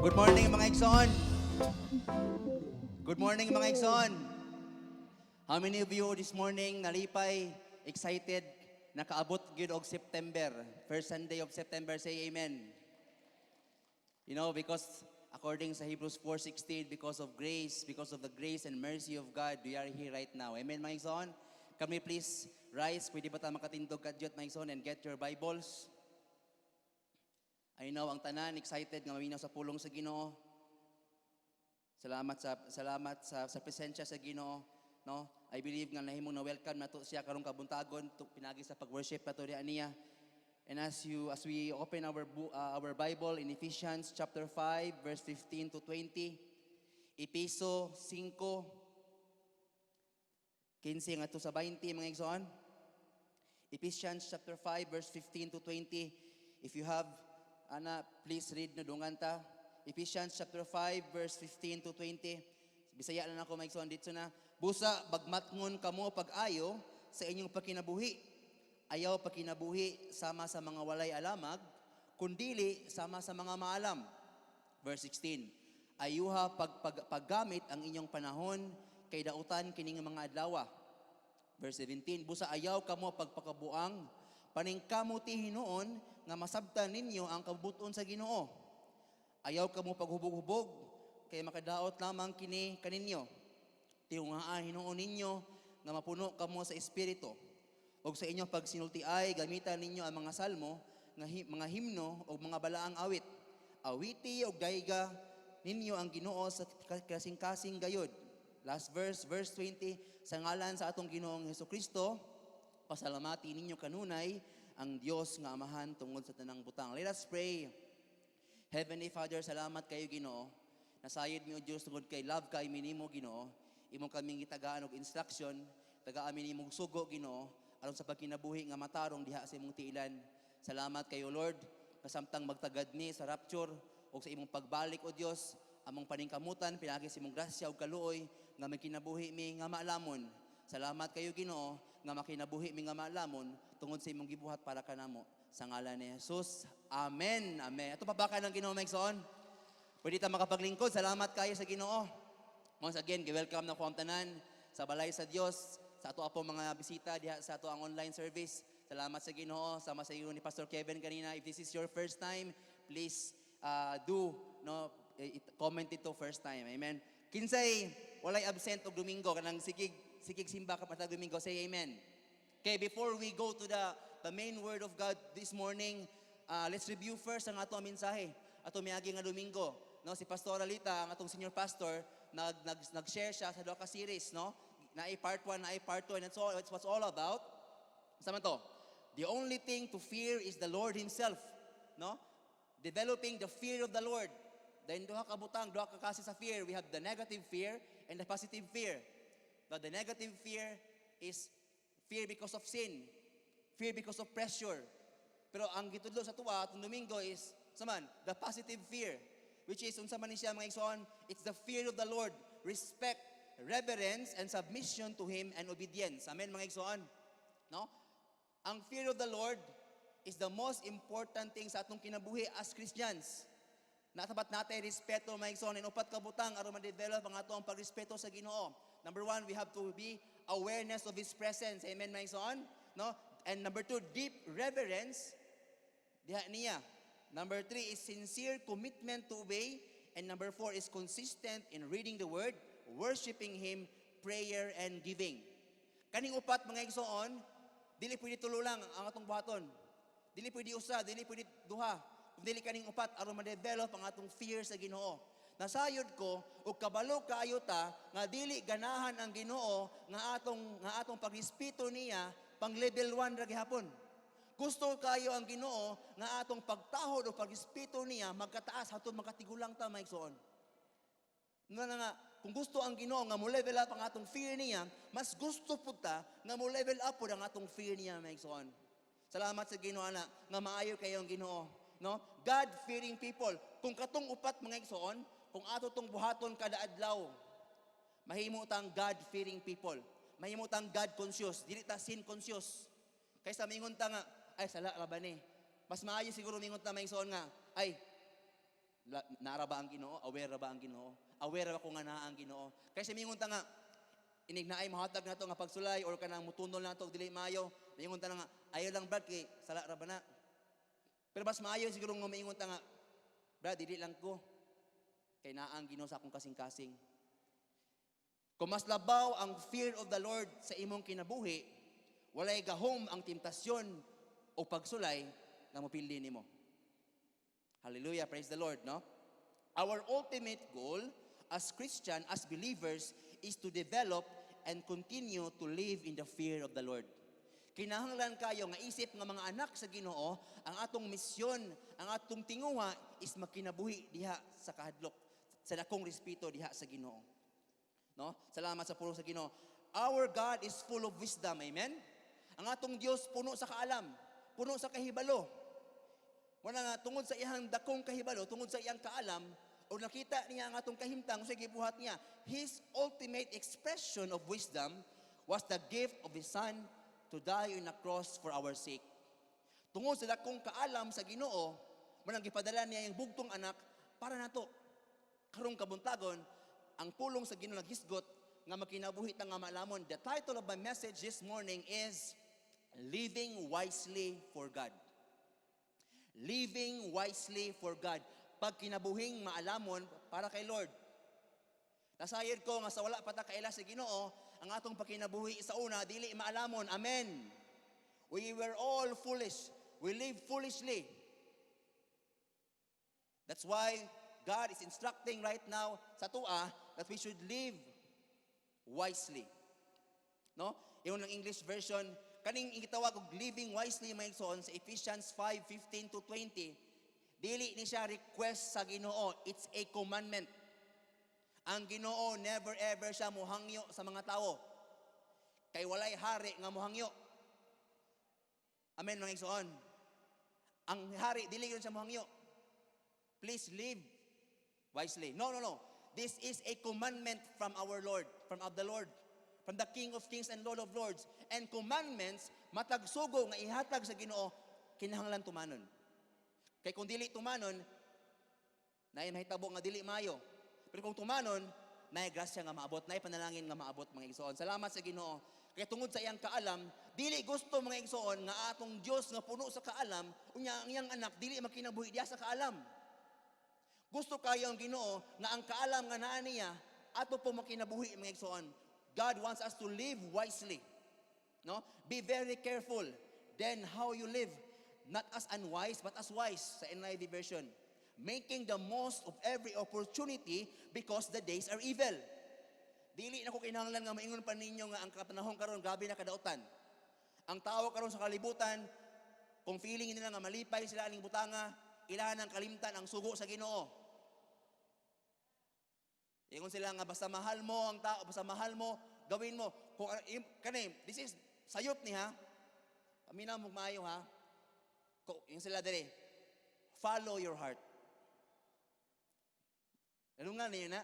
Good morning, mga igsoon. Good morning, mga igsoon. How many of you this morning nalipay, excited, nakaabot gyud og September, first Sunday of September? Say amen. Because according sa Hebrews 4:16, because of grace, because of the grace and mercy of God, we are here right now. Amen, mga igsoon? Can we please rise? Pwede ba ta makatindog kadyot, mga igsoon, and get your Bibles? I know ang tanan excited nga maminaw sa pulong sa Ginoo. Salamat sa presensya sa Ginoo, no? I believe nga nahimong na welcome nato siya karong kabuntagon pinagi sa pag-worship nato diha niya. And as we open our Bible in Ephesians chapter 5 verse 15 to 20, Epeso 5 15 ngadto sa 20, mga igsoon. Ephesians chapter 5 verse 15 to 20. If you have ana, please read no, dungan ta. Ephesians chapter 5 verse 15 to 20. Bisaya na nako, mga igsoon, dito na. Busa bagmatngon kamo pag-ayo sa inyong pagkinabuhi. Ayaw pagkinabuhi sama sa mga walay alamag, kundili sama sa mga maalam. Verse 16. Ayuha paggamit ang inyong panahon kay dautan kining mga adlaw. Verse 17, busa ayaw kamo pagpakabuang, paningkamuti hinuon nga masabtan ninyo ang kabubuton sa Ginoo. Ayaw kamo paghubog-hubog, kay makadaot lamang kini kaninyo. Tinguhaan hinuon ninyo nga mapuno kamo sa Espiritu. Og sa inyong pagsinultiay, gamitan ninyo ang mga salmo, nga mga himno o mga balaang awit. Awiti og dayga ninyo ang Ginoo sa kasing-kasing gayod. Last verse, verse 20, sa ngalan sa atong Ginoong Hesus Kristo, pasalamati ninyo kanunay ang Dios nga Amahan tungod sa tanang butang. Let us pray. Heavenly Father, salamat kayo, Ginoo. Nasayod mi, O Dios, tungod kay love kay minimo, Ginoo. Imong kaming gitagaan og instruction, tagaan mi nimong sugo, Ginoo, aron sa pagkinabuhi nga matarong diha sa imong tiilan. Salamat kayo, Lord, kasamtang magtagad ni sa rapture o sa imong pagbalik, O Dios, among paningkamutan pinagi sa imong grasya ug kaluoy nga magkinabuhi mi nga maalamon. Salamat kayo, Ginoo, nga makinabuhi mi nga maalamon tungod sa imong gibuhat para kanamo. Sa ngalan ni Jesus. Amen. Amen. Ato pabakan ng Ginoo, mga igsoon. Pwede ta makapaglingkod. Salamat kayo sa Ginoo. Once again, gi-welcome na ko ang tanan sa balay sa Dios, sa ato po mga bisita diha sa ato ang online service. Salamat sa Ginoo, sama sa iyo ni Pastor Kevin kanina. If this is your first time, please do no comment ito first time. Amen. Kinsay walay absent og Domingo, kanang sigig sigig simba ka patag Domingo, say amen. Okay, before we go to the main word of God this morning, let's review first ang ato mensahe. Ato miagi nga Domingo, no? Si Pastor Alita, ang atong senior pastor, nag nag nag-share siya sa duha ka series, no? Naay part 1, naay part 2, and it's what's all about. Sa man to? The only thing to fear is the Lord himself, no? Developing the fear of the Lord. Then duha ka butang, duha ka kasi sa fear. We have the negative fear and the positive fear. But the negative fear is fear because of sin, fear because of pressure. Pero ang gitudlo sa tuwa atong Domingo is saman the positive fear, which is unsa man ni siya, mga igsoon? It's the fear of the Lord, respect, reverence and submission to him and obedience. Amen, mga igsoon. No? Ang fear of the Lord is the most important thing sa atong kinabuhi as Christians. Natapat natin respeto, mga igsoon, and upat ka butang aron ma-develop ang ato ang pagrespeto sa Ginoo. Number one, we have to be awareness of His presence. Amen, mga igsoon? No? And number two, deep reverence diha niya. Number three is sincere commitment to obey. And number four is consistent in reading the Word, worshiping Him, prayer, and giving. Kaning upat, mga igsoon, dili pwede tulo lang ang atong buhaton. Dili pwede usa, dili pwede duha. Kung dili kaning upat aron ma-develop ang atong fear sa Ginoo. Nasayod ko ug kabalo kaayo ta nga dili ganahan ang Ginoo nga atong pagrespeto niya pang level 1 ra gihapon. Gusto kayo ang Ginoo nga atong pagtahod o pagrespeto niya magkataas hangtod makatigulang ta, mga igsoon. Nga na nga, kung gusto ang Ginoo nga mo level up ang atong fear niya, mas gusto pud ta nga mo level up pud ang atong fear niya, mga igsoon. Salamat sa Ginoo ana nga maayo kayo ang Ginoo, no? God-fearing people. Kung katong upat, mga igsoon, kung ato tong buhaton kada adlaw, mahimo tang God-fearing people. Mahimo tang God conscious, dili ta sin conscious. Kaysa mingon ta nga, "Ay, sala ra ba ni?" Mas maayo siguro mingon ta, mga igsoon, nga, "Ay, Naara ba ang Ginoo? Aware ra ba ang Ginoo? Aware ba ko nga naa ang Ginoo? Kaysa mingon ta nga inig naay mohatag nato nga pagsulay or kanang mutunol nato og dili maayo, mingon ta nga, "Ayo lang, Brad, kay sala ra ba na?" Pero mas maayo siguro nga maingon ta nga, "Brad, dili lang ko kay naa ang Ginoo sa akong kasing-kasing." Kung mas labaw ang fear of the Lord sa imong kinabuhi, walay gahom ang temptasyon o pagsulay nga mopildi nimo. Hallelujah, praise the Lord, no? Our ultimate goal as Christian, as believers, is to develop and continue to live in the fear of the Lord. Kinahanglan kayo nga isip nga mga anak sa Ginoo, ang atong misyon, ang atong tinguha is makinabuhi diha sa kahadlok, sa dakong respeto diha sa Ginoo. No? Salamat sa pulong sa Ginoo. Our God is full of wisdom, amen? Ang atong Dios puno sa kaalam, puno sa kahibalo. Wala nga tungod sa iyang dakong kahibalo, tungod sa iyang kaalam, o nakita niya ang atong kahimtang sa gibuhat niya. His ultimate expression of wisdom was the gift of His Son to die on a cross for our sake. Tungod sa dakong kaalam sa Ginoo, manang gipadala niya ang bugtong anak para nato. Karong kabuntagon, ang pulong sa Ginoo naghisgot nga makinabuhi ta nga maalamon. The title of my message this morning is Living Wisely for God. Living wisely for God. Pagkinabuhing maalamon para kay Lord. Nasayod ko nga sa wala pa ta kaila sa Ginoo, ang atong pagkinabuhi sa una dili maalamon. Amen. We were all foolish. We live foolishly. That's why God is instructing right now sa atoa that we should live wisely. No? Yung ng English version, kaning gitawag og living wisely, mga igsoon, sa Ephesians 5:15 to 20, dili ni siya request sa Ginoo, it's a commandment. Ang Ginoo, never ever siya muhangyo sa mga tao. Kay walay hari nga muhangyo. Amen, mga igsoon. Ang hari, dili gyud siya muhangyo. "Please live wisely." No. This is a commandment from our Lord, from of the Lord, from the King of Kings and Lord of Lords. And commandments, matag sugo nga ihatag sa Ginoo, kinahanglan tumanon. Kay kung dili tumanon, naay mahitabo nga dili maayo. Pero kung tumanon, naay grasya nga maabot, naay panalangin nga maabot, mga igsoon. Salamat sa Ginoo. Kaya tungod sa iyang kaalam, dili gusto, mga igsoon, nga atong Dios nga puno sa kaalam, unya ang iyang anak dili makinabuhi diha sa kaalam. Gusto kayo ang Ginoo nga ang kaalam nga naa niya ato po makinabuhi, mga igsoon. God wants us to live wisely. No? "Be very careful then how you live, not as unwise but as wise," sa NIV version. "Making the most of every opportunity because the days are evil." Dili na ko kinahanglan nga maingon pa ninyo nga ang kapanahon karon grabe na kadautan. Ang tao karon sa kalibutan, kung feeling nila nga malipay sila aning butanga, ilahan ang kalimtan ang sugo sa Ginoo. Ingon sila nga basta mahal mo ang tao, basta mahal mo, gawin mo. Kung kani, this is sayop ni ha. Paminaw mo maayo ha. Kung ingon sila dere, "Follow your heart." Ano nga niyo na?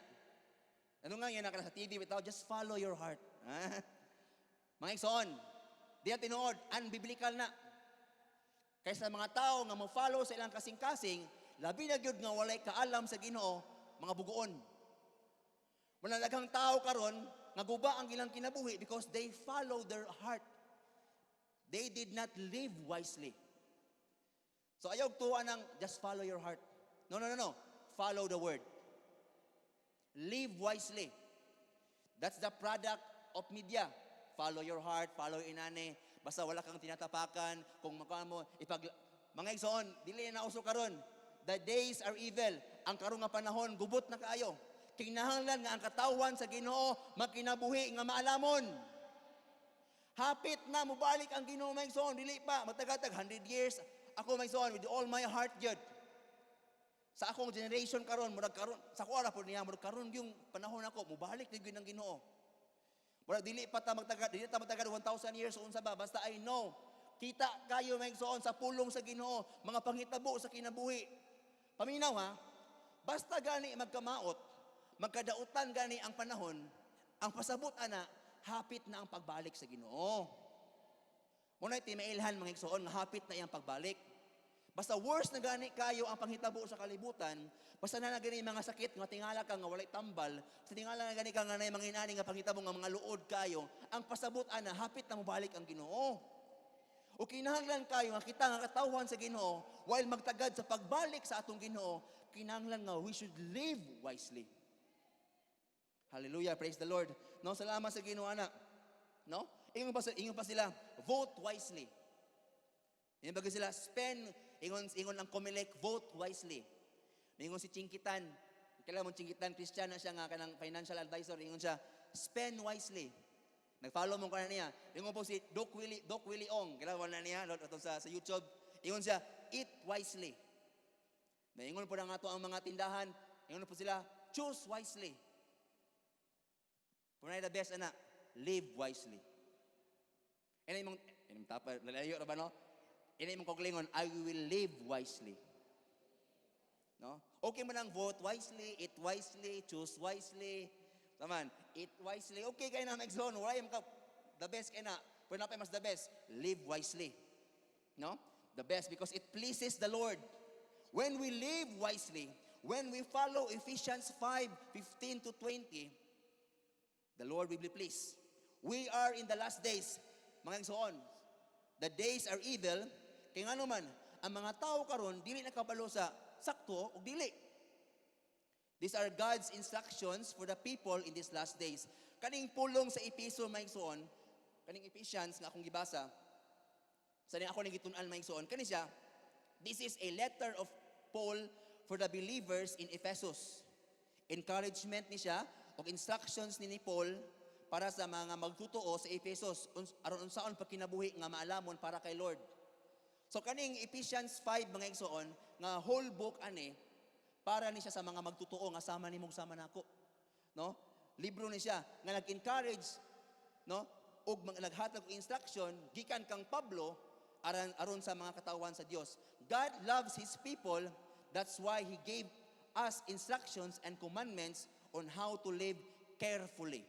Ano nga niya na sa TV bitaw, "Just follow your heart." Ha? Mga igsoon, di na tinuod, unbiblical na. Kaysa mga tao nga mo follow sa ilang kasing-kasing, labi na gyud nga walay kaalam sa Ginoo, mga bugoon. Wala daghang tao karon nga guba ang ilang kinabuhi because they follow their heart. They did not live wisely. So ayaw tuwa ng "Just follow your heart." No. Follow the Word. Live wisely. That's the product of media. Follow your heart, follow inani. Basta wala kang tinatapakan, kung makuha mo, ipag... Mga igsoon, dili na uso karon. The days are evil. Ang karong nga panahon, gubot na kaayo. Kinahanglan nga ang katawan sa Ginoo magkinabuhi nga maalamon. Hapit na mubalik ang Ginoo, mga igsoon, dili pa magtagatag 100 years. Ako, mga igsoon, with all my heart gyud. Sa akong generation karon, murag karon sa ko ra pud niya, murag karon yung panahon ako mubalik na gyud ang Ginoo. Murag dili pa ta magtagad, dili ta magtagad 1,000 years o unsa ba, basta I know. Kita kayo, mga igsoon, sa pulong sa Ginoo, mga panghitabo sa kinabuhi. Paminaw ha, basta gani magkamaot, magkadautan gani ang panahon, ang pasabot ana, hapit na ang pagbalik sa Ginoo. Muna timailhan, mga igsoon, nga hapit na iyang pagbalik. Basta worse na gani kayo ang panghitabo sa kalibutan, basta na gani mga sakit nga tingala ka nga walay tambal, sa tingala na gani ka nga nay mga inani nga panghitabo nga mga luod kayo, ang pasabot ana, hapit na mobalik ang Ginoo. O kinahanglan kayo nga kita nga katawhan sa Ginoo, while magtagad sa pagbalik sa atong Ginoo, kinahanglan nga we should live wisely. Hallelujah, praise the Lord. No, salamat sa Ginoo ana. No? Ingon pa sila, "Vote wisely." Ingon pa sila, spend, ingon ang Comelec, "Vote wisely." Ingon si Chinkee Tan, kailan mo Chinkee Tan, Christian na siya nga kanang financial advisor, ingon siya, "Spend wisely." Nag-follow mo ka na niya. Ingon po si Doc Willie Ong, kailan mo na niya, atong sa YouTube, ingon siya, "Eat wisely." Naingon po na nga to ang mga tindahan, ingon po sila, "Choose wisely." Pero the best ana, live wisely. Ina imong tapa, lalayo ra ba, no? Ina imong kaugalingon, "I will live wisely." No? Okay man ang vote wisely, eat wisely, choose wisely. Taman, eat wisely. Okay kay na Megzon, wala yung ka, the best kay na. Pero napay mas the best, live wisely. No? The best because it pleases the Lord. When we live wisely, when we follow Ephesians 5:15 to 20, the Lord will be pleased. We are in the last days. Mga igsoon, the days are evil. Kaya nga naman, ang mga tao karon dili nakabalo sa sakto o dili. These are God's instructions for the people in these last days. Kaning pulong sa Episo, mga igsoon, kaning Ephesians nga akong gibasa, sa ni ako ning gitun-an, mga igsoon, kani siya, this is a letter of Paul for the believers in Ephesus. Encouragement ni siya o instructions ni Paul para sa mga magtutoo sa Ephesus aron unsaon pagkinabuhi nga maalamon para kay Lord. So kaning Ephesians 5, mga igsoon, nga whole book ani para ni siya sa mga magtutoo nga sama nimong sama nako. No? Libro ni siya nga nag-encourage, no, ug naghatag og instruction gikan kang Pablo aron sa mga katawan sa Dios. God loves His people. That's why He gave us instructions and commandments on how to live carefully.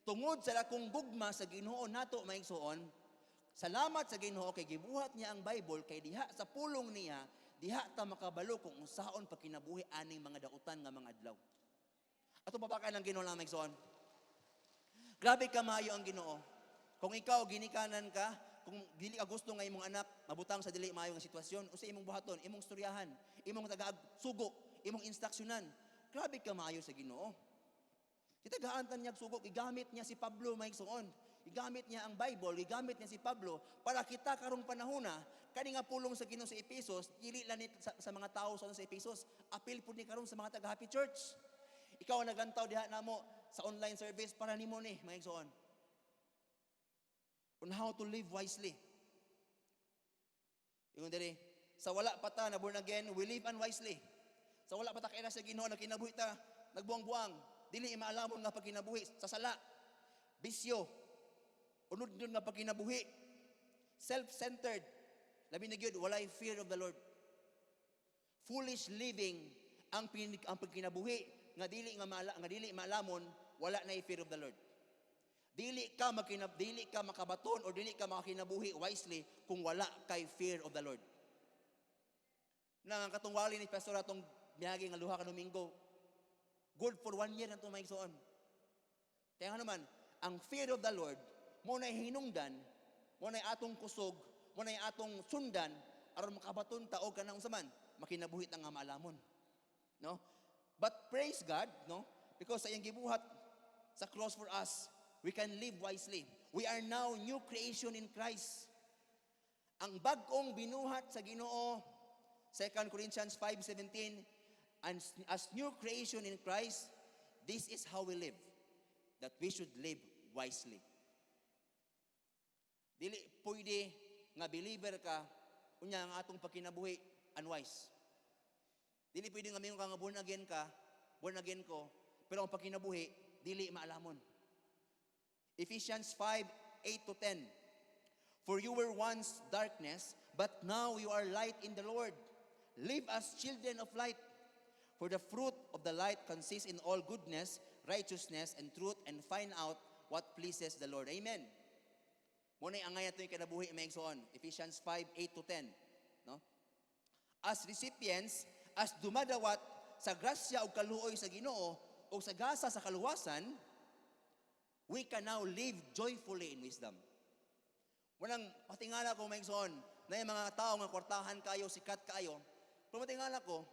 Tungod sa dakong gugma sa Ginoo nato, mga igsoon, salamat sa Ginoo kay gibuhat niya ang Bible, kay diha sa pulong niya, diha ta makabalo kung unsaon pagkinabuhi aning mga dautan nga mga adlaw. Ato papakan ang Ginoo lang, mga igsoon. Grabe ka maayo ang Ginoo. Kung ikaw ginikanan ka, kung dili ka gusto nga imong anak mabutang sa dili maayo nga sitwasyon, unsa imong buhaton? Imong storyahan, imong tagaag sugo, imong instruksyonan. Grabe ka maayo sa Ginoo. Gitagaan ta niya sugo, gigamit niya si Pablo, mga igsoon. Gigamit niya ang Bible, gigamit niya si Pablo para kita karong panahona, kani nga pulong sa Ginoo sa Ephesus, dili lang ni sa mga tao sa Ephesus, apil pud ni karon sa mga taga Happy Church. Ikaw ang naglantaw diha namo sa online service, para nimo ni, mga igsoon. On how to live wisely. Ingon diri, sa wala pa ta na born again, we live unwisely. Sa wala pa ta kaila sa Ginoo, nagkinabuhi ta, nagbuang-buang, dili maalamon nga pagkinabuhi sa sala, bisyo, unod-unod nga pagkinabuhi, self-centered, labi na gyud walay fear of the Lord. Foolish living ang pagkinabuhi nga dili maalamon, wala na fear of the Lord. Dili ka makabaton o dili ka makakinabuhi wisely kung wala kay fear of the Lord. Na ang katong wali ni Pastor atong miyagi nga duha ka Domingo, good for one year na ito, mga igsoon. Kaya nga naman, ang fear of the Lord, mo na hinungdan, mo na atong kusog, mo na atong sundan, aron makabaton ta og kanang unsa man, makinabuhi ta nga maalamon. No? But praise God, no? Because sa iyang gibuhat sa cross for us, we can live wisely. We are now new creation in Christ. Ang bag-ong binuhat sa Ginoo, 2 Corinthians 5:17, and as new creation in Christ, this is how we live, that we should live wisely. Dili pwede nga believer ka, unya ang atong pagkinabuhi unwise. Dili pwede nga mingon ka nga born again ka, born again ko, pero ang pagkinabuhi dili maalamon. Ephesians 5:8 to 10. For you were once darkness, but now you are light in the Lord. Live as children of light. For the fruit of the light consists in all goodness, righteousness, and truth, and find out what pleases the Lord. Amen. Muna angay ato yung kinabuhi, mga igsoon. Ephesians 5:8 to 10. No? As recipients, as dumadawat sa grasya ug kaluoy sa Ginoo o sa gasa sa kaluwasan, we can now live joyfully in wisdom. Walang patingala ko, mga igsoon, na yung mga tao nga kwartahan kayo, sikat kayo, pero matingala ko,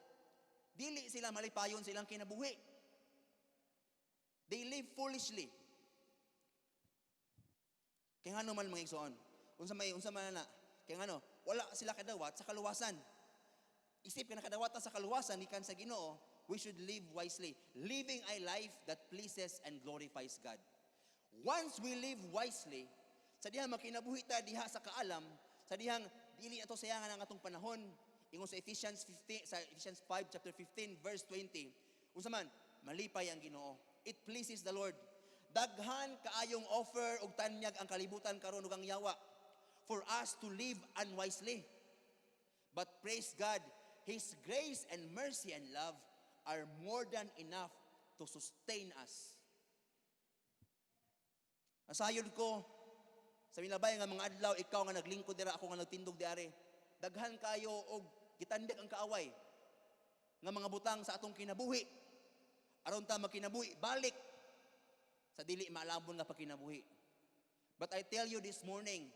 dili sila malipayon silang kinabuhi. They live foolishly. Kaya ngano man, mga igsoon, unsa man na, kaya ngano, wala sila kadawat sa kaluwasan. Isip ka nakadawat ta sa kaluwasan gikan sa Ginoo, we should live wisely, living a life that pleases and glorifies God. Once we live wisely, sa dihang makinabuhi ta diha sa kaalam, sa dihang dili ato sayangan ang atong panahon, ingon sa Ephesians 15, sa Ephesians 5 chapter 15 verse 20. Unsa man, malipay ang Ginoo. It pleases the Lord. Daghan kaayong offer og tanyag ang kalibutan karon ug ang yawa for us to live unwisely. But praise God, His grace and mercy and love are more than enough to sustain us. Nasayod ko sa milabay nga mga adlaw, ikaw nga naglingkod dira, ako nga nagtindog diari. Daghan kayo og gitanyag ang kaaway nga mga butang sa atong kinabuhi. Aron ta makinabuhi, balik sa dili maalamon nga pagkinabuhi. But I tell you this morning,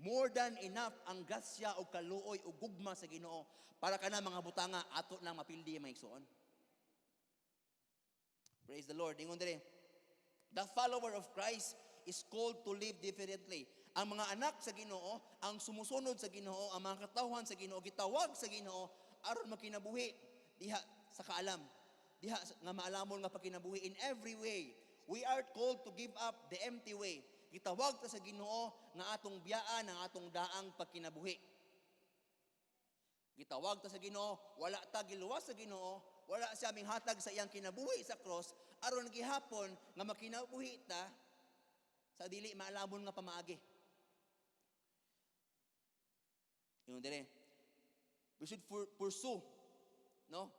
more than enough ang grasya o kaluoy o gugma sa Ginoo para kana mga butanga ato nang mapildi, mga igsoon. Praise the Lord. Ingon dire, the follower of Christ is called to live differently. Ang mga anak sa Ginoo, ang sumusunod sa Ginoo, ang mga katawhan sa Ginoo, gitawag sa Ginoo aron makinabuhi diha sa kaalam. Diha nga maalamon nga pagkinabuhi in every way. We are called to give up the empty way. Gitawag ta sa Ginoo nga atong biyaan ang atong daang pagkinabuhi. Gitawag ta sa Ginoo, wala ta giluwas sa Ginoo, wala siya minghatag sa iyang kinabuhi sa cross aron gihapon nga makinabuhi ta sa dili maalamon nga pamaagi. Ingon dire, we should pursue, no?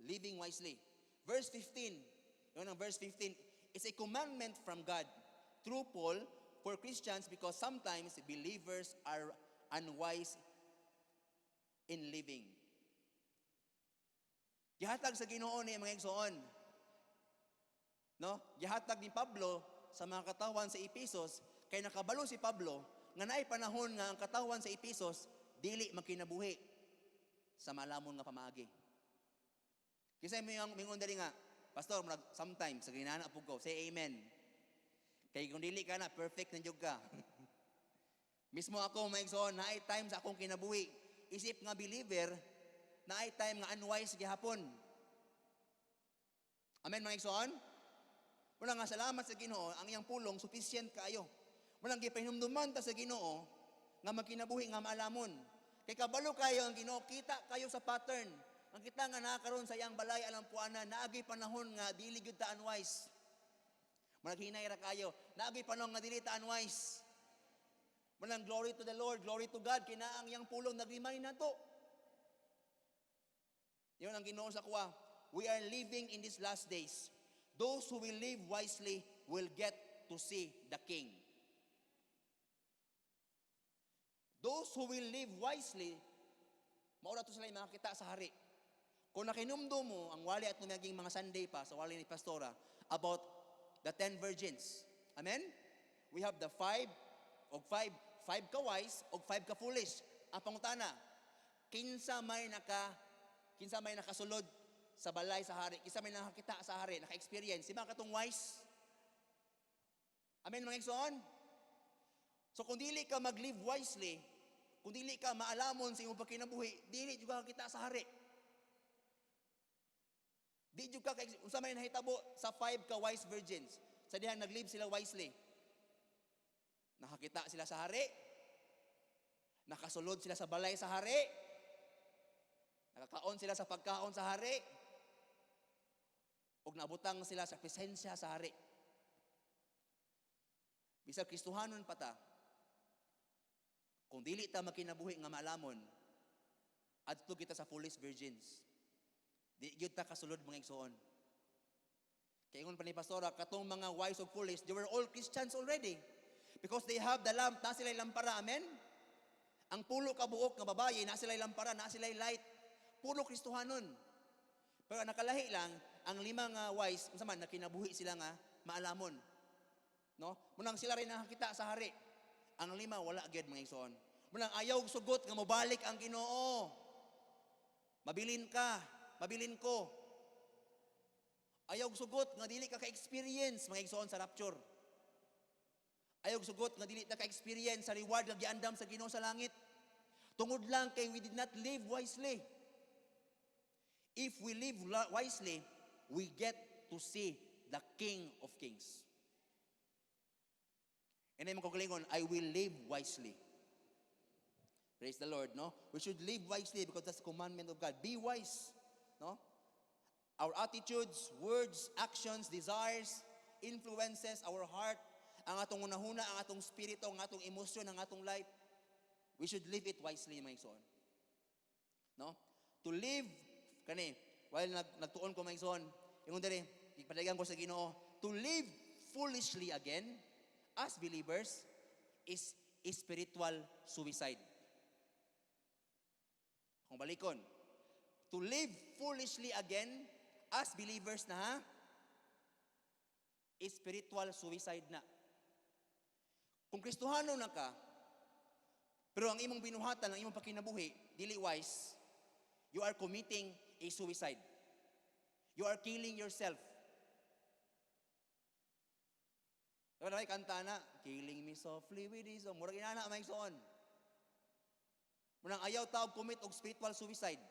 Living wisely. Verse 15, yun ang verse 15, it's a commandment from God through Paul for Christians because sometimes believers are unwise in living. Gihatag sa Ginoo ni, mga igsoon. No? Gihatag ni Pablo sa mga katawan sa Epesos kay nakabalo si Pablo nga naay panahon nga ang katawan sa Epesos dili makinabuhi sa malamon nga pamaagi. Kinsa may mingon diri nga, "Pastor, murag sometimes sa ginana pud ko," say amen. Kay kung dili ka na perfect na jud ka. Mismo ako, mga igsoon, naay time sa akong kinabuhi. Isip nga believer, naay time nga unwise gihapon. Amen, mga igsoon? Wala nga salamat sa Ginoo, ang iyang pulong sufficient kaayo. Walang gipahinumduman ta sa Ginoo nga magkinabuhi nga maalamon. Kay kabalo kayo ang Ginoo, kita kayo sa pattern. Ang kita nga nakaroon sa iyang balay alang puanan, naagi panahon nga dili gyud ta unwise. Managhinay ra kayo. Naagi panahon nga dili ta unwise. Walang glory to the Lord, glory to God, kina ang iyang pulong nag-remind nato. Yun ang Ginoo sa kuha. We are living in these last days. Those who will live wisely will get to see the King. Those who will live wisely, maura to sila yung makakita sa hari. Kung nakinumdum mo, ang wali at naging mga Sunday pa, sa wali ni Pastora, about the 10 virgins. Amen? We have the five, og five, five ka wise, og five ka foolish. Ang pangutana, kinsa may nakasulod sa balay sa hari, kinsa may nakakita sa hari, naka-experience, si mga katong wise. Amen, mga igsoon? So kung dili ka mag-live wisely, kung dili ka maalamon sa imong pagkinabuhi, dili jud ka kita sa hari. Di jud ka unsa may nahitabo sa five ka wise virgins? Sa dihang nag-live sila wisely. Nakakita sila sa hari. Nakasulod sila sa balay sa hari. Nakakaon sila sa pagkaon sa hari. Ug nabutang sila sa presensya sa hari. Bisag Kristohanon pa ta, kung dili ta makinabuhi nga maalamon, adto kita sa foolish virgins. Di gyud ta kasulod, mga igsoon. Kay ingon pa ni Pastora, katong mga wise ug foolish, they were all Christians already. Because they have the lamp, na sila lampara, amen? Ang 10 ka buok nga babaye, na sila lampara, na sila light. Puro Kristohanon. Pero ang nakalahi lang, ang lima nga wise, unsa man, nakinabuhi sila nga maalamon. No? Munang sila rin nakakita sa hari. Ang lima, wala gyud, mga igsoon. Munang ayaw sugot nga mobalik ang Ginoo. Mabilin ka, mabilin ko. Ayaw sugot nga dili ka ka-experience, mga igsoon, sa rapture. Ayaw sugot nga dili ta ka-experience sa reward nga giandam sa Ginoo sa langit. Tungod lang kay we did not live wisely. If we live wisely, we get to see the King of Kings. And ay mga kagalingon, "I will live wisely." Praise the Lord, no? We should live wisely because that's the commandment of God. Be wise, no? Our attitudes, words, actions, desires, influences our heart, ang atong hunahuna, ang atong spirito, ang atong emosyon, ang atong life. We should live it wisely, mga igsoon. No? To live, kani, while nagtuon ko, mga igsoon, ingon diri, ipadagan ko sa Ginoo, to live foolishly again, as believers, is spiritual suicide. Kung balikon, to live foolishly again, as believers na ha, is spiritual suicide na. Kung Kristohano na ka, pero ang imong binuhatan, ang imong pakinabuhi, dili wise, you are committing a suicide. You are killing yourself. Diba na may kanta na, "Killing me softly with his song." Murag inana, may igsoon. Munang ayaw tao commit og spiritual suicide.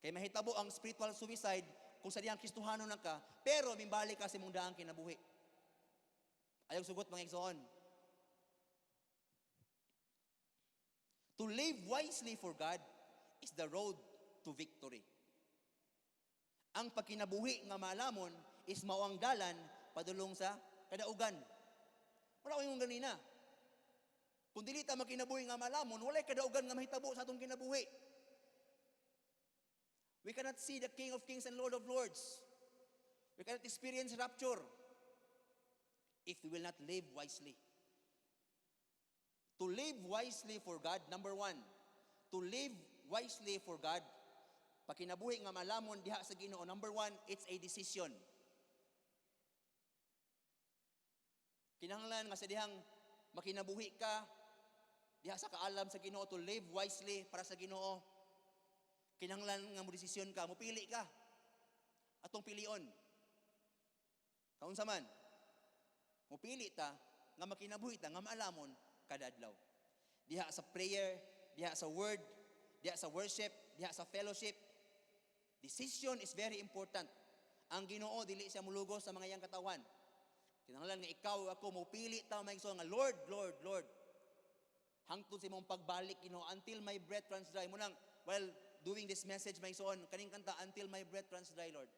Kay mahitabo ang spiritual suicide kung sa diyang Kristohano na ka, pero mimbalik ka sa imong daang kinabuhi. Ayaw sugot, mga igsoon. To live wisely for God is the road to victory. Ang pagkinabuhi nga maalamon is mao ang dalan padulong sa kadaugan. Wala ko yung ganina. Kung dili ta makinabuhi nga malamon, walay kadaugan nga mahitabo sa atong kinabuhi. We cannot see the King of Kings and Lord of Lords. We cannot experience rapture if we will not live wisely. To live wisely for God, number one, to live wisely for God, pakinabuhi nga malamon diha sa Ginoo, number one, it's a decision. Kinahanglan nga sa dihang makinabuhi ka diha sa kaalam sa Ginoo, to live wisely para sa Ginoo, kinahanglan nga mo desisyon ka, mopili ka. Atong pilion. Kaunsa man? Mopili ta nga makinabuhi ta nga maalamon kada adlaw. Diha sa prayer, diha sa word, diha sa worship, diha sa fellowship. Decision is very important. Ang Ginoo, dili siya mulugos sa mga iyang katawan. Kinahanglan nga ikaw, ako, mopili ta, mga igsoon, nga, "Lord, Lord, Lord. Hangtod sa imong pagbalik, Ginoo, until my breath runs dry." Munang while doing this message, mga igsoon, kaning kanta, "Until my breath runs dry, Lord.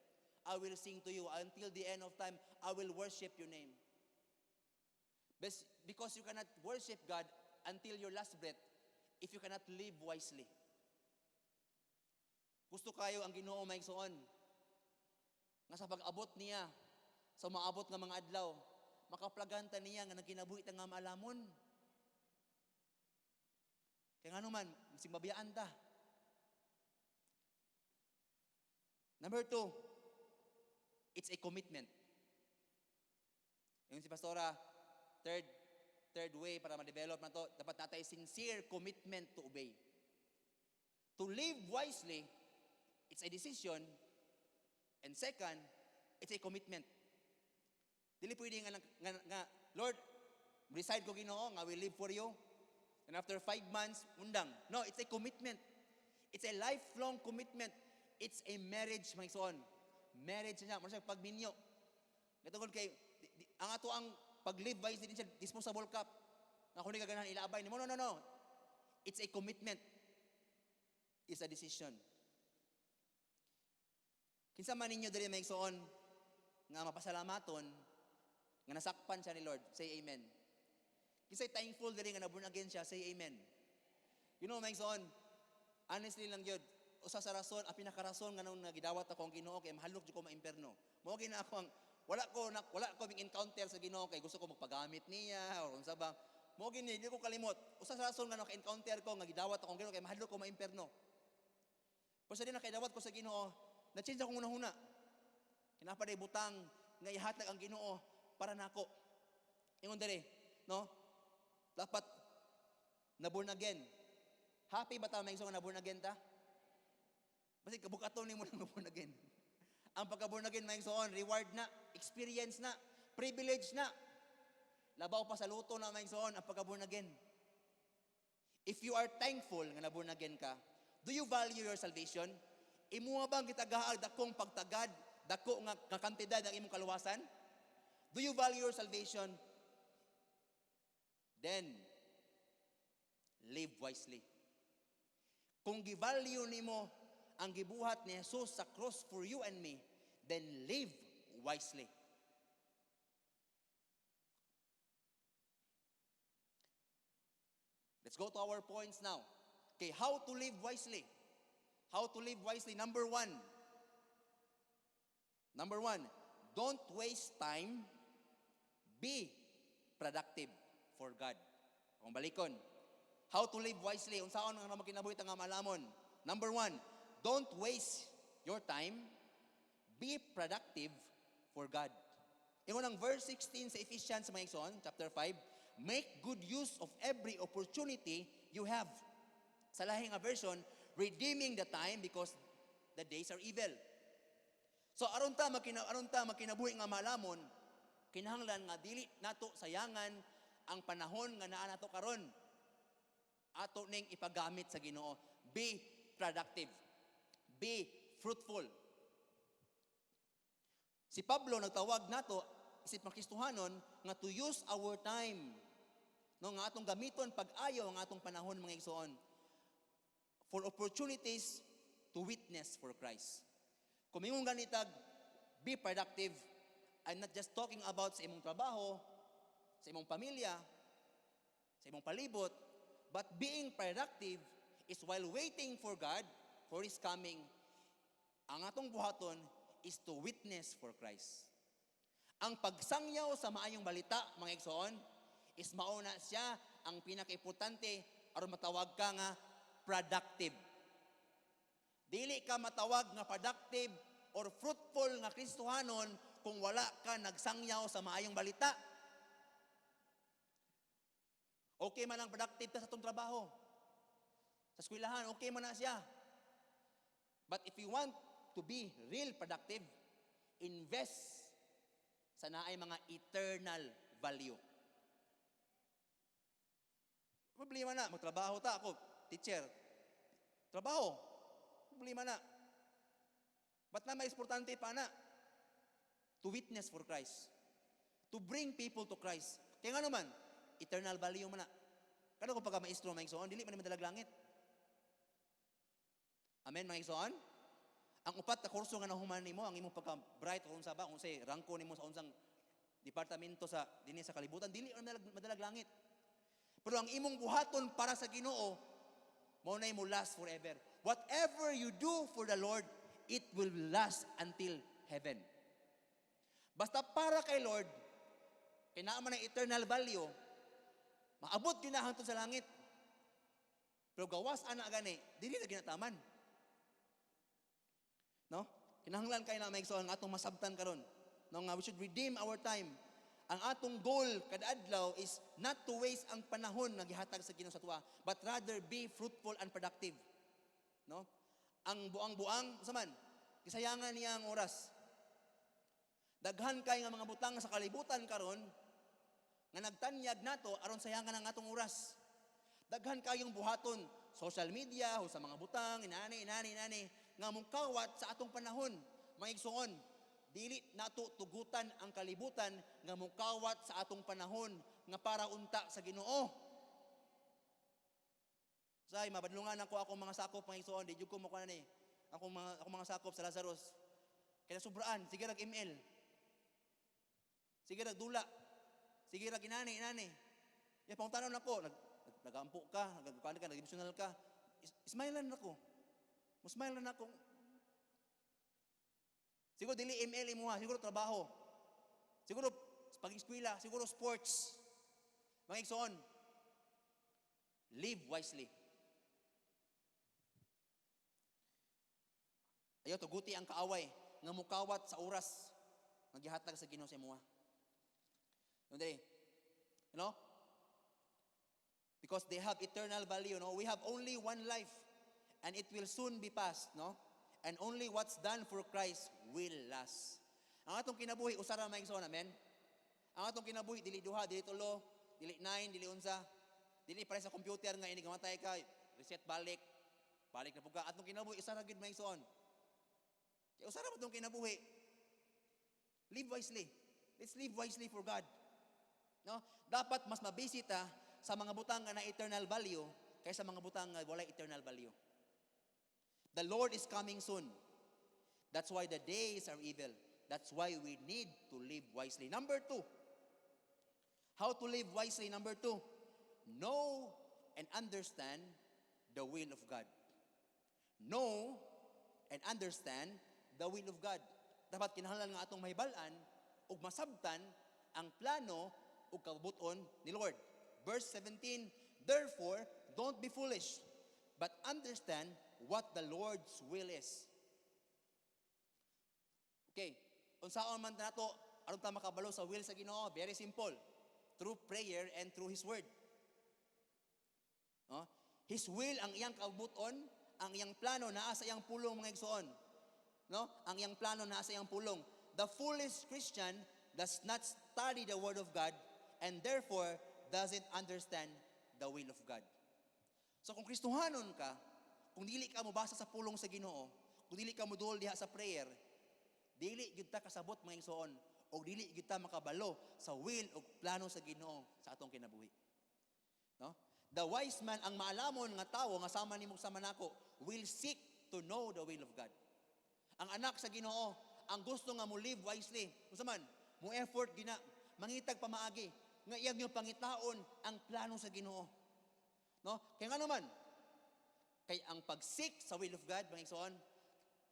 I will sing to you until the end of time. I will worship your name." Because you cannot worship God until your last breath if you cannot live wisely. Gusto kayo ang Ginoo, mga igsoon, nga sa pag-abot niya, sa maabot nga mga adlaw, makaplaganta niya nga nagkinabuhi ta nga maalamon. Kaya nga naman, masig mabiyaan ta. Number two, it's a commitment. Yung si Pastora, third way para ma-develop na to, dapat natay sincere commitment to obey. To live wisely, it's a decision. And second, it's a commitment. Dili pwede nga, "Lord, decide ko, Ginoo, nga will live for you." And after 5 months, undang. No, it's a commitment. It's a lifelong commitment. It's a marriage, mga igsoon. Marriage niya, mo siya pagminyo. Katungod kay ang ato ang pag-live wisely din siya disposable cup. Nga kung di ka ganahan, ilabay nimo. No. It's a commitment. It's a decision. Kinsa man ninyo diri, mga igsoon, nga mapasalamaton nga nasakpan siya ni Lord, say amen. Kinsay thankful diri nga na-born again siya, say amen. Mga igsoon, honestly lang gyud, usa sa rason, ang pinakarason nga nung nagidawat ako ang Ginoo kay mahadlok jud ko maimpierno. Mao gyud na ako ang wala ko ming encounter sa Ginoo kay gusto ko magpagamit niya or unsa ba. Mao gyud ni, di ko kalimot. Usa sa rason nga naka-encounter ko nga gidawat ako ang Ginoo kay mahadlok ko maimpierno. Basta di nakaidawat ko sa Ginoo, na-change akong hunahuna. Naa pa butang nga ihatag ang Ginoo para nako. Ingon diri, no? Dapat na born again. Happy ba ta, mga igsoon, na born again ta? Basi kabukaton nimo nang born again. Ang pagka born again, mga igsoon, reward na, experience na, privilege na. Labaw pa sa lotto na, mga igsoon, ang pagka born again. If you are thankful nga na born again ka, do you value your salvation? Imo bang gitagaag dakong pagtagad, dako nga kantidad ang imong kaluwasan? Do you value your salvation? Then, live wisely. Kung gi-value nimo ang gibuhat ni Jesus sa cross for you and me, then live wisely. Let's go to our points now. Okay, how to live wisely. How to live wisely. Number one. Number one, don't waste time. Be productive for God. Kung balikon, how to live wisely. Unsaon nga magkinabuhi ta nga maalamon? Number one, don't waste your time. Be productive for God. Ingon ang verse 16 sa Ephesians, mga igsoon, chapter 5, "Make good use of every opportunity you have." Sa lahi nga version, "redeeming the time because the days are evil." So aron ta magkinabuhi nga maalamon, kinahanglan nga dili nato sayangan ang panahon nga naa nato karon. Ato ning ipagamit sa Ginoo. Be productive. Be fruitful. Si Pablo nagtawag nato isip mga Kristohanon nga to use our time. No, nga atong gamiton pag-ayo ang atong panahon, mga igsoon, for opportunities to witness for Christ. Kung mingon ganitag be productive, I'm not just talking about sa imong trabaho, sa imong pamilya, sa imong palibot, but being productive is while waiting for God, for His coming, ang atong buhaton is to witness for Christ. Ang pagsangyaw sa maayong balita, mga igsoon, is mauna siya ang pinaka-importante aron matawag ka nga productive. Dili ka matawag nga productive or fruitful nga Kristohanon kung wala ka nagsangyaw sa maayong balita. Okay man ang productive ta sa atong trabaho. Sa eskwelahan, okay man na siya. But if you want to be real productive, invest sa naay mga eternal value. Problema na, magtrabaho ta ako, teacher. Trabaho. Problema na. But na may importante pa na to witness for Christ. To bring people to Christ. Kaya nga naman, eternal value man na. Kano kung pagka maestro, mga igsoon, dili man ni madalag langit. Amen, mga igsoon? Ang upat ka kurso nga nahuman nimo, ang imong pagka bright o unsa ba, unsay rangko nimo sa unsang departamento sa dinhi sa kalibutan, dili man madalag langit. Pero ang imong buhaton para sa Ginoo, mao na mo last forever. Whatever you do for the Lord, it will last until heaven. Basta para kay Lord, kay naa man ang eternal value, maabot gyud na hangtod sa langit. Pero gawas ana gani, dili na ginataman. No? Kinahanglan kay na, mga igsoon, ang atong masabtan karon. No, nga we should redeem our time. Ang atong goal kada adlaw is not to waste ang panahon nga gihatag sa Ginoo sa atoa, but rather be fruitful and productive. No? Ang buang-buang, sa man, gisayangan niya ang oras. Daghan kay nga mga butang sa kalibutan karon nga nagtanyag nato aron sayangan ang atong oras. Daghan kayong buhaton, social media o sa mga butang, inani, inani, inani, nga mungkawat sa atong panahon. Mga igsoon, dili nato tugutan ang kalibutan nga mukawat sa atong panahon nga para unta sa Ginoo. Say, mabadlungan ako akong mga sakop, mga igsoon, di jud ko mo ni. Akong mga sakop sa Lazarus. Kaya sobraan, sige rag ML. Sige rag dula. Sige rag inani, inani. Ya pangutanon nako, nagampo ka, nagkuan ka, nag-emotional ka. Smile lang ako. Mo smile lang ako. Siguro dili ML imo ha, siguro trabaho. Siguro pag-eskwela, siguro sports. Mga igsoon, live wisely. Ayaw tuguti ang kaaway nga mukawat sa oras nga gihatag sa Ginoo sa imuha. Yun diri. You know? Because they have eternal value, no? We have only one life and it will soon be past, no? And only what's done for Christ will last. Ang atong kinabuhi usa ra, mga igsoon, amen. Ang atong kinabuhi dili duha, dili tulo, dili 9, dili 11. Dili pare sa computer nga inig mamatay ka, reset balik. Balik na pud ka. Atong kinabuhi usa ra gyud, mga igsoon. Kaya usa ra man atong kinabuhi. Live wisely. Let's live wisely for God. No? Dapat mas mabisi ta sa mga butang nga na eternal value kaysa mga butang nga walay eternal value. The Lord is coming soon. That's why the days are evil. That's why we need to live wisely. Number two, how to live wisely. Number two, know and understand the will of God. Know and understand the will of God. Dapat kinahanglan nga atong mahibal-an ug masabtan ang plano ug kabubut-on ni Lord. Verse 17, "Therefore, don't be foolish, but understand what the Lord's will is." Okay, unsaon man nato aron ta makabalo sa will sa Ginoo? Very simple. Through prayer and through His Word. No? His will, ang iyang kabubut-on, ang iyang plano naa sa iyang pulong, mga igsoon. No? Ang iyang plano naa sa iyang pulong. The foolish Christian does not study the Word of God and therefore doesn't understand the will of God. So kung Kristohanon ka, kung dili ka mobasa sa pulong sa Ginoo, kung dili ka moduol diha sa prayer, dili gyud ta kasabot, mga igsoon, o dili gyud ta makabalo sa will o plano sa Ginoo sa atong kinabuhi. No? The wise man, ang maalamon nga tawo nga sama nimo, sama nako, will seek to know the will of God. Ang anak sa Ginoo, ang gusto nga mo live wisely, unsa man, mo effort gina, mangitag pamaagi nga iyang yung pangitaon ang plano sa Ginoo. No? Kaya nga naman, kay ang pag-seek sa will of God, mga igsoon,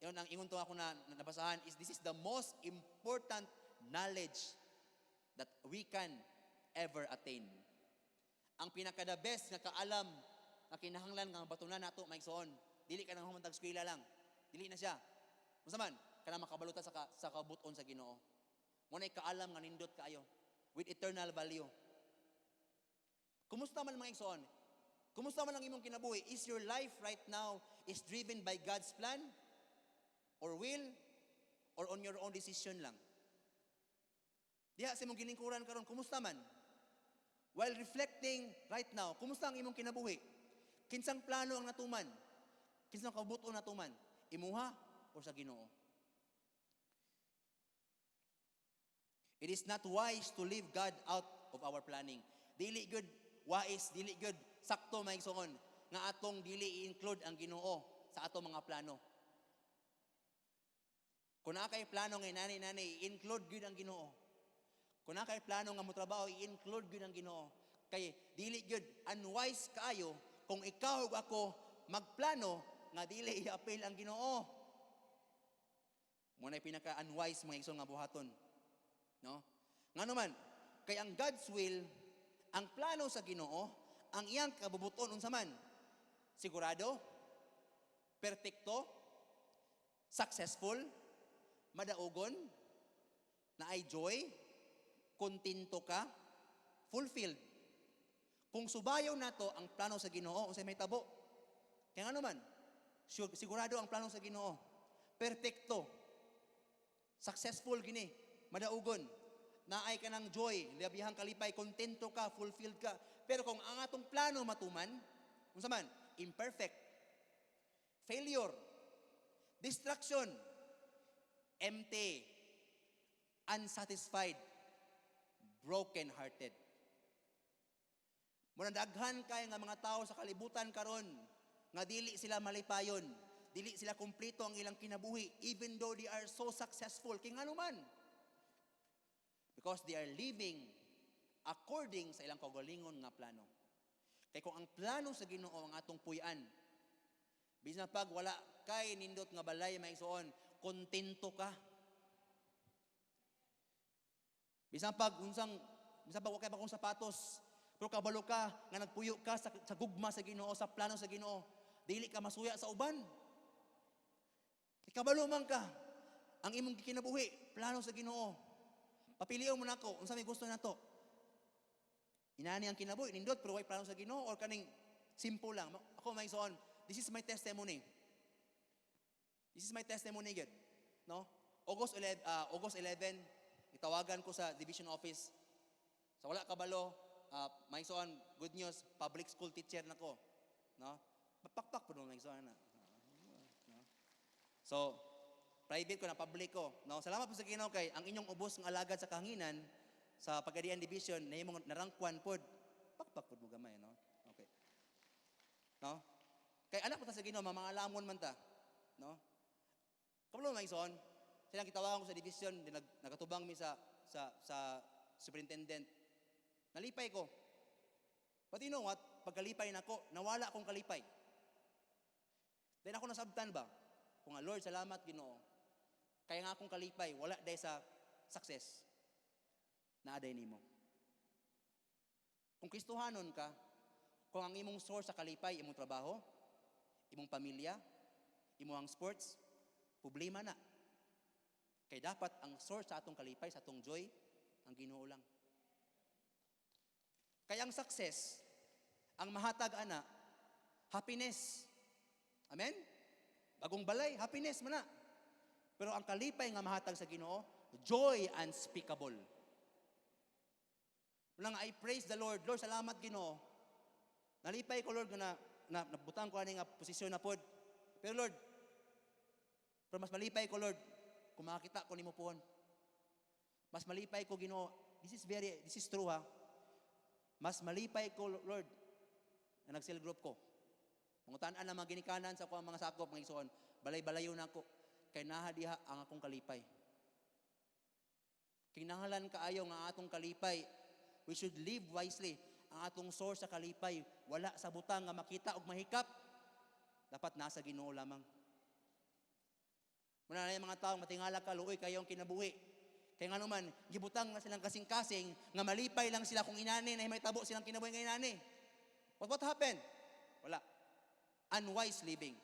yun ang ingon to ako na nabasahan, is this is the most important knowledge that we can ever attain. Ang pinaka the best nga kaalam nga kinahanglan nga batunan nato, mga igsoon, dili ka nang humantag eskwela lang. Dili na siya. Unsa man, kana makabalo ta sa kabubut-on sa Ginoo. Mo na kaalam nga nindot kaayo with eternal value. Kumusta man, mga igsoon? Kumusta man ang imong kinabuhi? Is your life right now is driven by God's plan or will or on your own decision lang? Diha sa imong gilingkuran karon, kumusta man? While reflecting right now, kumusta ang imong kinabuhi? Kinsang plano ang natuman? Kinsang kabubut-on natuman? Imuha o sa Ginoo? It is not wise to leave God out of our planning. Dili good wise, dili good sakto, mga igsoon, nga atong dili i-include ang Ginoo sa atong mga plano. Kung naa kay plano nga nani nani, i-include gyud ang Ginoo. Kung naa kay plano nga motrabaho, i-include gyud ang Ginoo. Kay dili gyud, unwise kaayo kung ikaw ug ako magplano nga dili i-apil ang Ginoo. Mo na pinaka unwise, mga igsoon, nga buhaton. No? Ngano man, kay ang God's will, ang plano sa Ginoo, ang iyang kabubuton, unsa man? Sigurado, perpekto, successful, madaugon, naay joy, kontento ka, fulfilled. Kung subayon nato ang plano sa Ginoo, unsay mahitabo? Kaya ngano man, sigurado ang plano sa Ginoo. Perpekto. Successful gini, madaugon. Naay ka ng joy, labihang kalipay, kontento ka, fulfilled ka. Pero kung ang atong plano matuman, unsa man? Imperfect. Failure. Destruction. Empty. Unsatisfied. Broken-hearted. Muna daghan kay nga mga tao sa kalibutan karon nga dili sila malipayon, dili sila kumpleto ang ilang kinabuhi even though they are so successful. Kay ngano man? Because they are living according sa ilang kaugalingon nga plano. Kay kung ang plano sa Ginoo ang atong puy-an, bisan pag wala kay nindot nga balay, mga igsoon, kontento ka. Bisan pag wa kay bagong sapatos, pero kabalo ka nga nagpuyo ka sa gugma sa Ginoo, sa plano sa Ginoo, dili ka masuya sa uban. Ikabalo man ka, ang imong kinabuhi, plano sa Ginoo. Papilion mo nako unsa may gusto nato. Inani ang kinabuhi, nindot pero way plano sa Ginoo or kaning simple lang. Ako, mga igsoon, this is my testimony. This is my testimony gid. No? August 11, August 11, itawagan ko sa division office. Sa wala kabalo, mga igsoon, good news, public school teacher na ko. No? Pakpak po mga igsoon na. No? So, private ko na public ko. No? Salamat po sa Ginoo kay ang inyong ubos ng alagad sa kahanginan sa Pagadian Division na imong narangkwan pod. Pakpak pod mo gamay, no? Okay. No? Kay anak ko ta sa Ginoo, mga alamon man ta. No? Kabalo, mga igsoon, silang gitawagan ko sa division, di nagatubang mi sa superintendent. Nalipay ko. But you know what? Pagkalipay nako, nawala akong kalipay. Then ako nasabtan ba? Kung nga, "Lord, salamat Ginoo. Kaya nga akong kalipay, wala dahil sa success. Naa diay nimo." Kung Kristohanon ka, kung ang imong source sa kalipay, imong trabaho, imong pamilya, imong sports, problema na. Kay dapat ang source sa atong kalipay, sa atong joy, ang Ginoo lang. Kaya ang success, ang mahatag ana, happiness. Amen? Bagong balay, happiness man na. Pero ang kalipay nga mahatag sa Ginoo, joy unspeakable. Lang I praise the Lord. "Lord, salamat Ginoo. Nalipay ko, Lord, nga na nabutang ko ani nga posisyon na pod. Pero Lord, pero mas malipay ko, Lord, kung makakita ko nimo puhon. Mas malipay ko, Ginoo." This is true ha. "Mas malipay ko, Lord, na nag-cell group ko." Mangutan-an ang mga ginikanan sa akong mga sakop, mga igsoon, balay-balayo na ako. Kay naha diha ang akong kalipay. Kinahanglan kaayo nga atong kalipay, we should live wisely. Ang atong source sa kalipay, wala sa butang nga makita og mahikap. Dapat nasa Ginoo lamang. Muna na yung mga taong matingala ka, luoy kayong kinabuhi. Kaya nga naman, gibutang na silang kasing-kasing, nga malipay lang sila kung inani na may tabo silang kinabuhi nga inani. But what happened? Wala. Unwise living.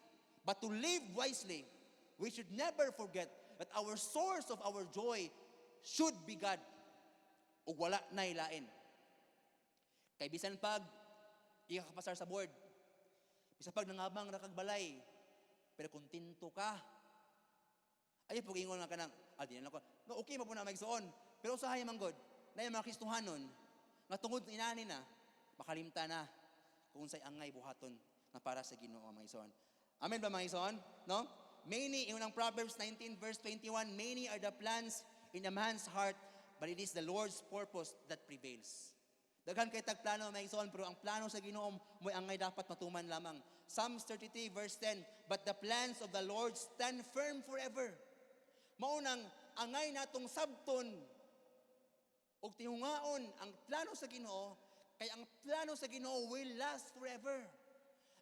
But to live wisely, we should never forget that our source of our joy should be God. Ug wala na ilain. Kay bisan pag di ka kapasar sa board, bisan pag nangabang ra kag balay, pero kontento ka. Ayaw po ingon nga kanang, "Ah, di na ako." No, okay mo po na magsuon. Pero usahay man god, na yung mga Kristohanon, nga tungod inani na, makalimta na kung unsay angay buhaton nga para sa Ginoo, mga igsoon. Amen ba, mga igsoon? No? Many, ingon ang Proverbs 19 verse 21, "Many are the plans in a man's heart, but it is the Lord's purpose that prevails." Daghan kay tag plano, mga igsoon, pero ang plano sa Ginoo mo'y angay dapat matuman lamang. Psalms 33 verse 10, "But the plans of the Lord stand firm forever." Mao nang angay natong sabton ug tihungaon ang plano sa Ginoo kay ang plano sa Ginoo will last forever.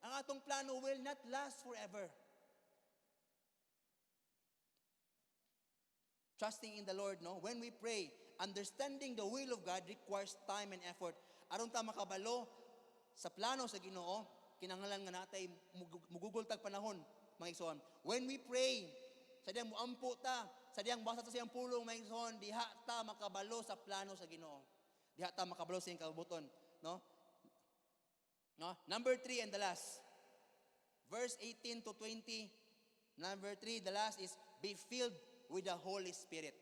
Ang atong plano will not last forever. Trusting in the Lord, no? When we pray, understanding the will of God requires time and effort. Aron ta makabalo sa plano sa Ginoo, kinahanglan nga natay mugugol tag panahon, mga igsoon. When we pray, sa diyang muampo ta, sa diyang basa ta sa iyang pulong, mga igsoon, diha ta makabalo sa plano sa Ginoo. Diha ta makabalo sa iyang kabubuton, no? No? Number 3 and the last. Verse 18 to 20. Number 3, the last is be filled with the Holy Spirit.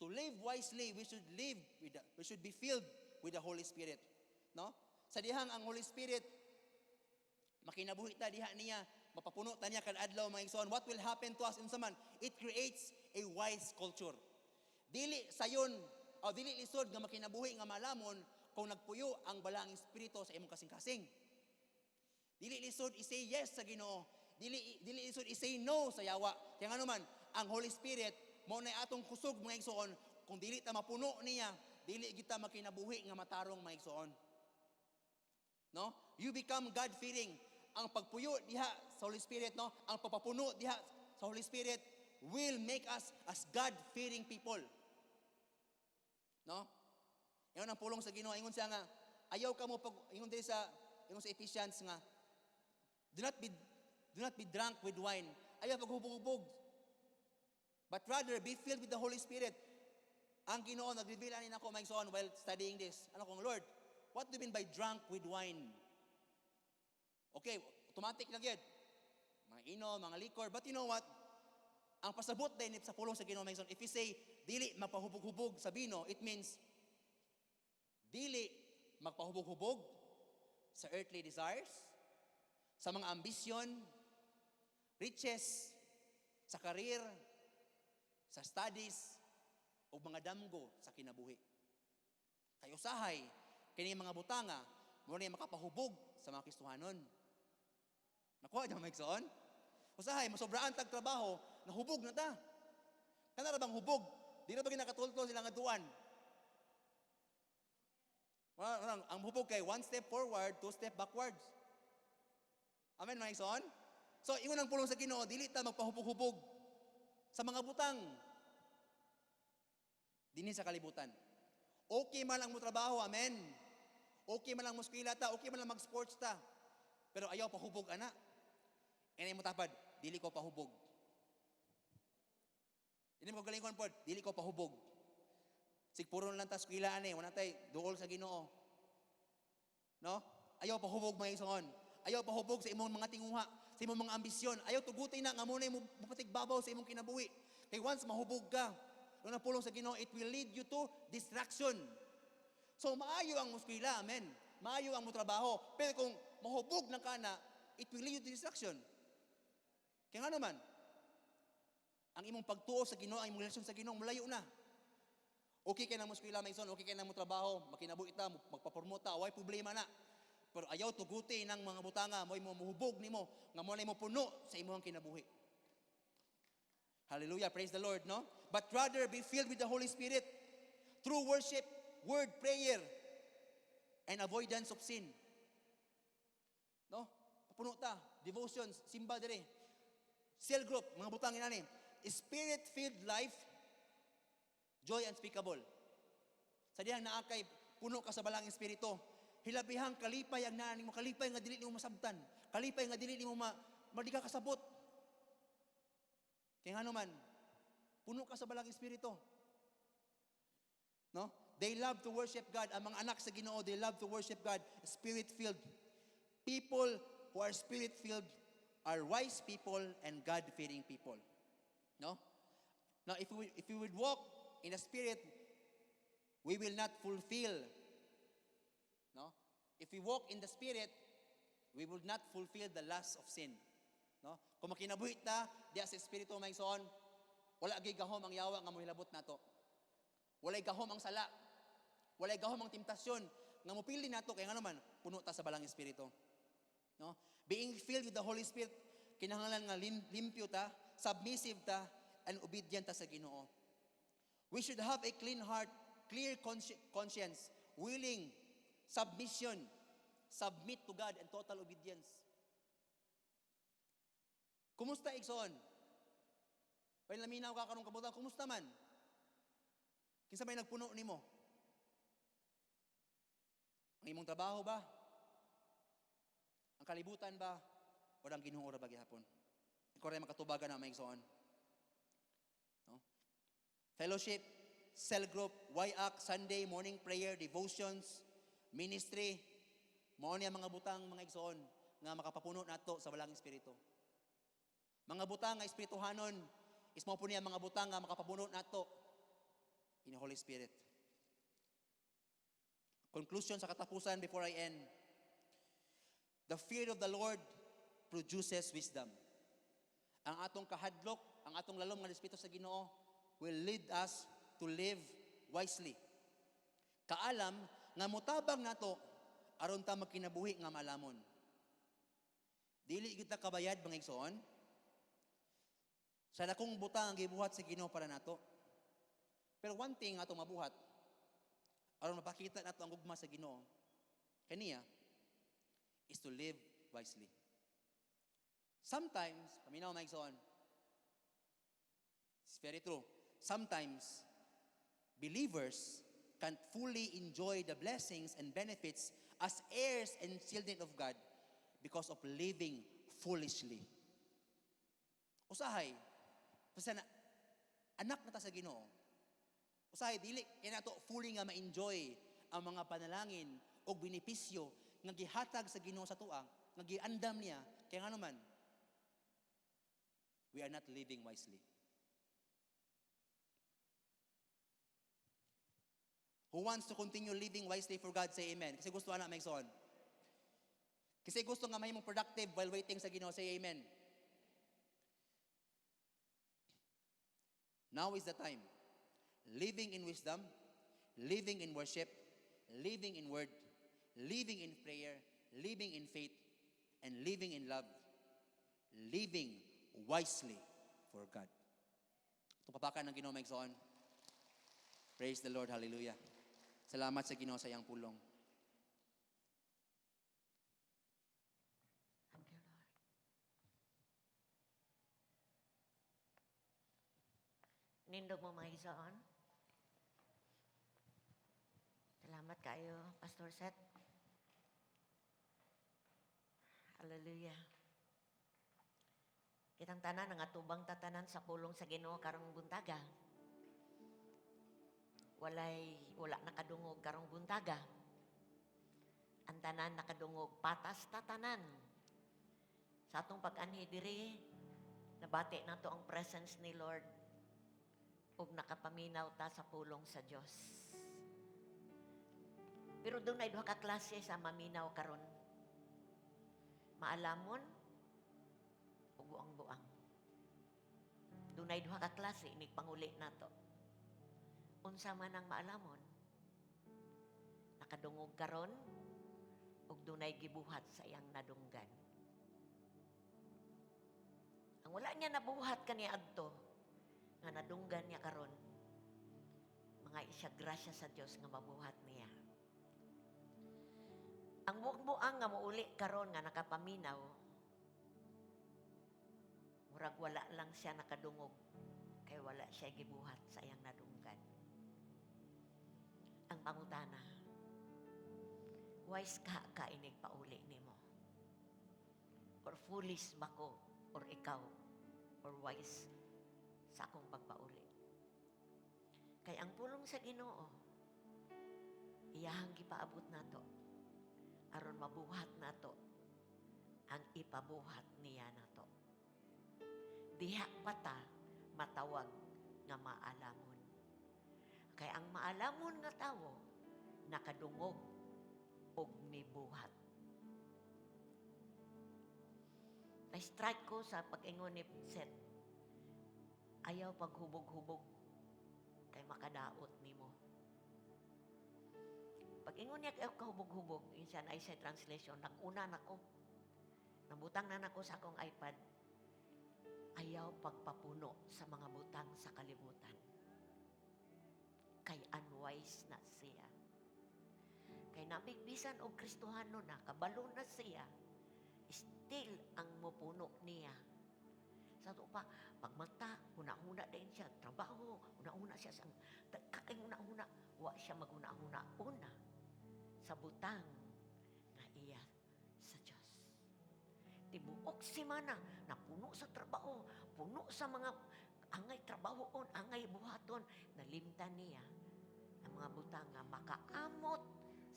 To live wisely, we should be filled with the Holy Spirit. No? Sa dihang ang Holy Spirit makinabuhi ta diha niya, mapapuno ta niya kada adlaw, mga igsoon. What will happen to us unsa man? It creates a wise culture. Dili sayon o dili lisod nga makinabuhi nga malamon kung nagpuyo ang Balaang Espiritu sa imong kasing-kasing. Dili lisod i-say yes sa Ginoo. Dili lisod i-say no sa yawa. Kaya nga naman, ang Holy Spirit mao na atong kusog, mga igsoon. Kung dili ta mapuno niya, dili kita makinabuhi nga matarong, mga igsoon. No? You become God-fearing. Ang pagpuyo diha sa Holy Spirit, no? Ang pagpapuno diha sa Holy Spirit will make us as God-fearing people. No? Ingon ang pulong sa Ginoo, ingon siya nga ayaw ka mo pag ingon diri sa ingon sa Ephesians nga do not be drunk with wine. Ayaw paghubog-hubog. But rather, be filled with the Holy Spirit. Ang Ginoo nag-reveal ani nako, mga igsoon, while studying this. Ano kong, "Lord, what do you mean by drunk with wine?" Okay, automatic na gyud. Mga ino, mga liquor. But you know what? Ang pasabot din sa pulong sa Ginoo, mga igsoon, if you say, dili magpahubog-hubog sa bino, it means, dili magpahubog-hubog sa earthly desires, sa mga ambisyon, riches, sa career, sa studies, o mga damgo sa kinabuhi. Kay usahay, kini mga butanga, mao ni makapahubog sa mga Kristohanon. Nakuha niyo, mga igsoon? Usahay, masobraan tag trabaho, nahubog na ta. Kana ra bang hubog? Di na ba ginakatultol sila nga duan? Wala, wala, ang hubog kay one step forward, two step backwards. Amen, mga igsoon? So, ingon ang pulong sa Ginoo, dili ta magpahubog-hubog sa mga butang dinhi sa kalibutan. Okay man ang mo trabaho, amen. Okay man ang mo eskwela ta, okay man lang mag-sports ta. Pero ayaw pahubog ana. Ingna mo tapad, "Dili ko pahubog." Ingna mo galingon pod, "Dili ko pahubog." Sigpuro lang ta eskwela ani, wala tay duol sa Ginoo. No? Ayaw pahubog, mga igsoon. Ayaw pahubog sa imong mga tinguha, sa imong mga ambisyon. Ayaw tuguti na nga mao mo mupatigbabaw sa imong kinabuhi. Kay once mahubog ka, ang pulong sa Ginoo, it will lead you to destruction. So maayo ang muskwela, amen. Maayo ang trabaho. Pero kung mahubog na ka na, it will lead you to destruction. Kaya nga naman, ang imong pagtuo sa Ginoo, ang imong relasyon sa Ginoo, mulayo na. Okay kay na mo eskwela, mga igsoon, okay kay na mo trabaho, makinabuhi ta, magpapormo ta, way problema na. Pero ayaw tuguti ng mga butanga, mo'y mo muhubog nimo, nga mo na mo puno sa imong kinabuhi. Hallelujah, praise the Lord, no? But rather be filled with the Holy Spirit through worship, word, prayer, and avoidance of sin. No? Papuno ta, devotions, simba dire. Cell group, mga butang inani. Spirit-filled life, joy unspeakable. Sa dihang naa kay puno ka sa Balaang Espiritu, hilabihang kalipay ang naa nimo, kalipay nga dili nimo masabtan, kalipay nga dili nimo ma di ka kasabot. Kaya nga naman, puno ka sa Balaang Espiritu. No? They love to worship God. Ang mga anak sa Ginoo, they love to worship God. Spirit-filled. People who are spirit-filled are wise people and God-fearing people. No? Now, if we would walk in the Spirit, we will not fulfill. No? If we walk in the Spirit, we will not fulfill the lust of sin. No? Kung makinabuhi ta, diya sa Espiritu, mga igsoon, wala gyud gahom ang yawa nga mohilabot nato. Walay gahom ang sala. Walay gahom ang temptasyon nga mopili nato kay nga naman puno ta sa Balaang Espiritu. No? Being filled with the Holy Spirit, kinahanglan nga limpyo ta, submissive ta, and obedient ta sa Ginoo. We should have a clean heart, clear conscience, willing submission, submit to God and total obedience. Kumusta, igsoon? Pwede laminaw ka karong kabutan, kumusta man? Kinsa may nagpuno nimo? Ang imong trabaho ba? Ang kalibutan ba? O ang Ginoo ra ba gihapon? Ikaw rin makatubagan na, mga igsoon. No? Fellowship, cell group, YAC, Sunday morning prayer, devotions, ministry, mao ni ang mga butang, mga igsoon, nga makapapuno nato sa Balaang Espiritu. Mga butang nga espirituhanon is mao po niya mga butang nga makapapuno nato in the Holy Spirit. Conclusion sa katapusan before I end. The fear of the Lord produces wisdom. Ang atong kahadlok, ang atong lalom nga respeto sa Ginoo will lead us to live wisely. Kaalam nga motabang nato aron ta magkinabuhi nga maalamon. Dili kita kabayad, mga igsoon, sa dakong butang ang gibuhat sa Ginoo para nato. Pero one thing atong mabuhat aron mapakita nato ang gugma sa Ginoo kaniya is to live wisely. Sometimes, paminaw, mga igsoon, it's very true. Sometimes, believers can't fully enjoy the blessings and benefits as heirs and children of God because of living foolishly. Usahay, basta na, anak na ta sa Ginoo. Usahay, dili kay nato fully nga ma-enjoy ang mga panalangin o benepisyo nga gihatag sa Ginoo sa atoa, nga giandam niya, kaya nga naman, we are not living wisely. Who wants to continue living wisely for God, say amen. Kasi gusto ana, mga. Kasi gusto nga mahimong productive while waiting sa Ginoo, say amen. Now is the time. Living in wisdom, living in worship, living in word, living in prayer, living in faith, and living in love. Living wisely for God. Itong papakan ng Ginoo, mga igsoon. Praise the Lord, hallelujah. Salamat sa Ginoo sa iyang pulong. Thank you, Lord. Nindog mo, mga igsoon. Salamat kayo, Pastor Seth. Hallelujah. Kitang tanan, ang atubang tatanan sa pulong sa Ginoo karong buntaga. Wala nakadungog karong buntaga. Ang tanan nakadungog, patas tatanan. Sa atong pag-anhi diri, nabati nato ang presence ni Lord ug nakapaminaw ta sa pulong sa Dios. Pero dunay duha ka klase sa maminaw karon. Maalamon ug buang-buang. Dunay duha ka klase inig panguli nato. Unsa man ang maalamon? Nakadungog karon ug dunay gibuhat sa iyang nadunggan. Ang wala niya nabuhat kaniadto nga nadunggan niya karon, mga isya grasya sa Dios nga mabuhat niya. Ang buang-buang nga muuli karon nga nakapaminaw, murag wala lang siya nakadungog kay wala siya gibuhat sa iyang nadunggan. Ang pangutana, wise ka ka inig pauli nimo? Or foolish ba ko or ikaw or wise sa akong pagpauli? Kay ang pulong sa Ginoo, iyahang gipaabot nato aron mabuhat nato ang ipabuhat niya nato. Diha pa ta matawag nga maalamon. Kay ang maalamon nga tawo nakadungog og mibuhat. Na-strike ko sa pag-ingon ni Seth, ayaw paghubog-hubog kay makadaot nimo. Pag-ingon niya ayaw kahubog-hubog, yun siya na sa translation, nag-una nako. Nabutang na nako sa akong iPad. Ayaw pagpapuno sa mga butang sa kalibutan. Kay unwise na siya. Kay nabigbisan og Kristohano na, kabalo na siya, still ang mupuno niya. Sa ato pa, pagmata, huna-huna din siya, trabaho, huna-huna siya sa, kakay huna-huna, wa siya maghuna-huna una sa butang nga iya sa Diyos. Tibuok si mana, napuno sa trabaho, puno sa mga angay trabahoon, angay buhaton, nalimtan niya ang mga butang nga makaamot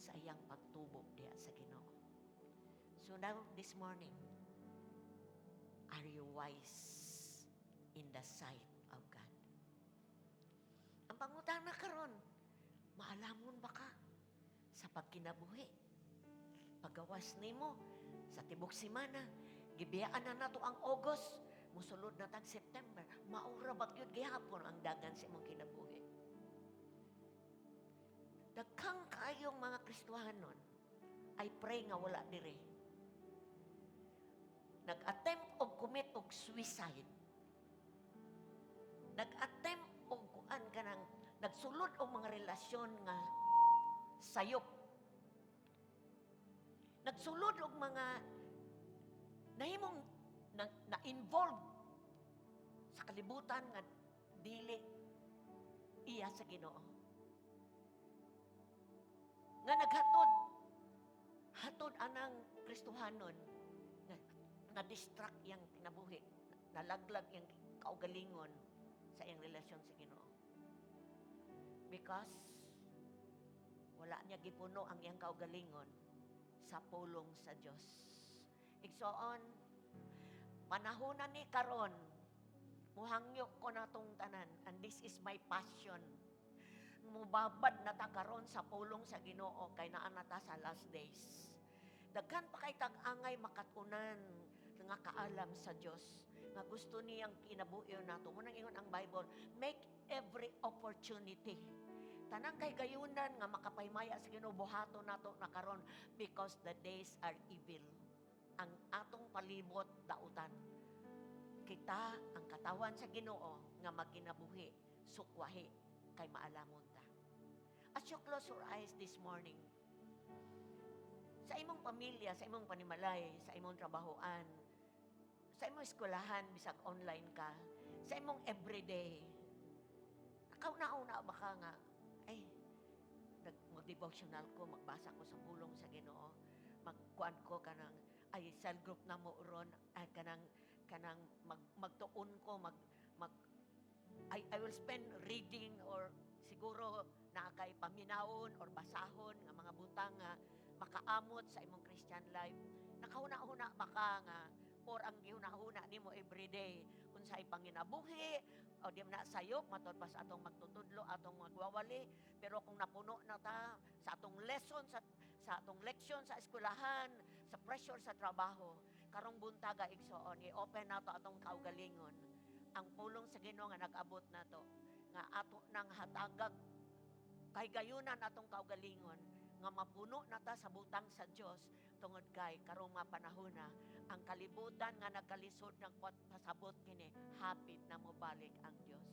sa iyang pagtubo diha sa Ginoo. So now, this morning, are you wise in the sight of God? Ang pangutana karon, maalamon ba ka sa pagkinabuhi? Paggawas nimo sa tibok semana, gibiyaan na nato ang August, musulod na tag September, maura ba gyud gihapon ang dagan sa imong kinabuhi? Daghang kaayong mga Kristohanon, I pray nga wala dire. Nag-attempt og commit og suicide. Nag-attempt og kuan kanang nagsulod og mga relasyon nga sayop. Nagsulod og mga nahimong na-involve sa kalibutan nga dili iya sa Ginoo. Nga naghatod hatod anang Kristohanon na na-distract yang kinabuhi. Nalaglag iyang kaugalingon sa iyang relasyon sa Ginoo. Because wala niya gipuno ang iyang kaugalingon sa pulong sa Dios. Igsoon, panahon na ni karon, muhangyo ko natong tanan, and this is my passion. Mubabad na ta karon sa pulong sa Ginoo kay naa na ta sa last days. Daghan pa kay tag-angay makatunan nga kaalam sa Dios nga gusto niyang kinabuhi nato. Mao nang ingon ang Bible, make every opportunity. Tanang kahigayunan nga makapahimaya sa Ginoo, buhaton nato na karon because the days are evil. Ang atong palibot dautan. Kita ang katawan sa Ginoo nga magkinabuhi, sukwahi kay maalamon ta. As you close your eyes this morning, sa imong pamilya, sa imong panimalay, sa imong trabahoan, sa imong eskwelahan, bisag online ka, sa imong everyday, nakauna-una ba ka nga, ay, mag-devotional ko, magbasa ko sa pulong sa Ginoo, magkuan ko kanang, ay, cell group na mo ron, ay, kanang magtuon ko, mag, mag, I will spend reading or siguro naa kay paminawon or basahon nga mga butang nga makaamot sa imong Christian life. Nakahuna-huna ba ka nga or ang gihuna-huna nimo everyday unsay panginabuhi o di man na sayop matud pa sa atong magtutudlo, atong magwawali, pero kung napuno na ta sa atong lesson, sa atong leksyon sa eskwelahan, sa pressure sa trabaho? Karong buntaga, igsoon, i-open nato atong kaugalingon ang pulong sa Ginoo nga nag-abot nato nga ato nang hatagag kahigayunan atong kaugalingon nga mapuno na ta sa butang sa Dios tungod kay karong mga panahon na ang kalibutan nga nagkalisod ng pasabot kini, hapit na mobalik ang Dios.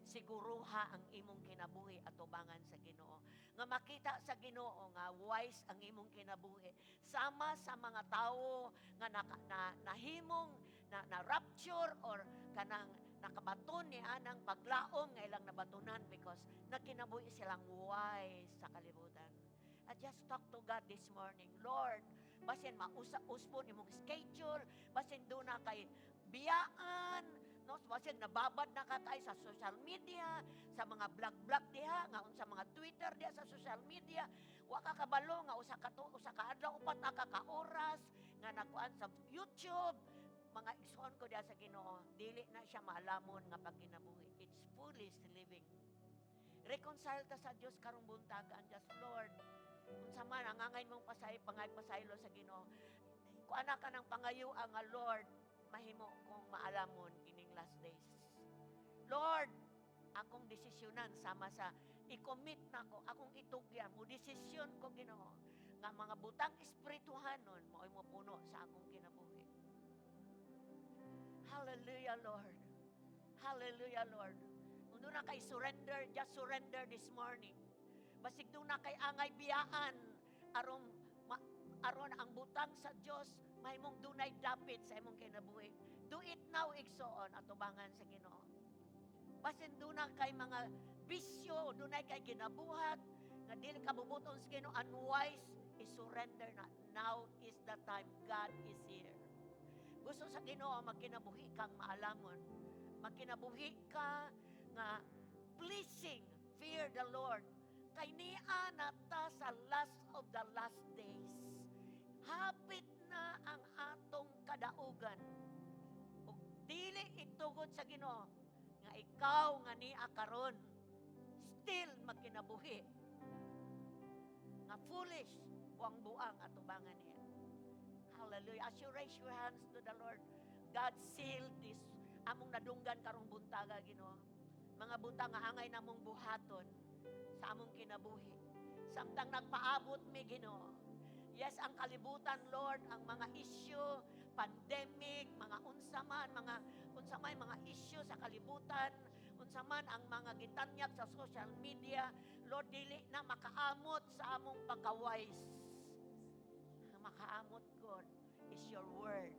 Siguruha ang imong kinabuhi atubangan sa Ginoo nga makita sa Ginoo nga wise ang imong kinabuhi sama sa mga tawo nga na nahimong na rapture or kanang nakabaton ni anang paglaom nga ilang nabatunan because nagkinabuhi silang wise sa kalibutan. I just talk to God this morning. Lord, basin mausa usbon imong schedule, basin duna kay biyaan, no? Basin nababad na ka kay sa social media, sa mga vlog-vlog diha, nga unsa mga Twitter diha sa social media, wa ka kabalo nga usa ka adlaw upat na ka oras nga nakuan sa YouTube. Mga igsoon ko diha sa Ginoo, dili na siya maalamon nga pagkinabuhi. It's foolish living. Reconcile ta sa Dios karong buntaga and just, Lord, unsa man ang angay mong pangay pasaylo sa Ginoo. Kuan ka ng pangayo ang nga, Lord, mahimo kong maalamon kining last days. Lord, akong desisyonan sama sa i-commit na ko, akong itugyan mo desisyon ko, Ginoo, nga mga butang espirituhanon mao'y mopuno sa akong kinabuhi. Hallelujah, Lord. Hallelujah, Lord. Kung duna kay surrender, just surrender this morning. Basig duna kay angay biyaan aron ang butang sa Dios mahimong dunay dapit sa imong kinabuhi. Do it now, igsoon, atubangan sa Ginoo. Basin duna kay mga bisyo, dunay kay ginabuhat nga dili ka bubuton sa Ginoo, unwise, i-surrender na. Now is the time. God is here. Gusto sa Ginoo magkinabuhi kang maalamon. Magkinabuhi ka nga pleasing, fear the Lord. Kay nia na ta sa last of the last days. Hapit na ang atong kadaugan. Ug dili itugod sa Ginoo nga ikaw nga nia karon still magkinabuhi nga foolish, buang-buang atubangan niya. Hallelujah. As you raise your hands to the Lord, God, seal this among nadunggan karong buntaga, Ginoo. Mga butang nga angay namong buhaton sa among kinabuhi. Samtang nagpaabot mi, Ginoo. Yes, ang kalibutan, Lord, ang mga issue, pandemic, mga unsa man mga issue sa kalibutan, unsa man ang mga gitanyag sa social media, Lord, dili na makaamot sa among pagka-wise. Ang makaamot, God, is your word,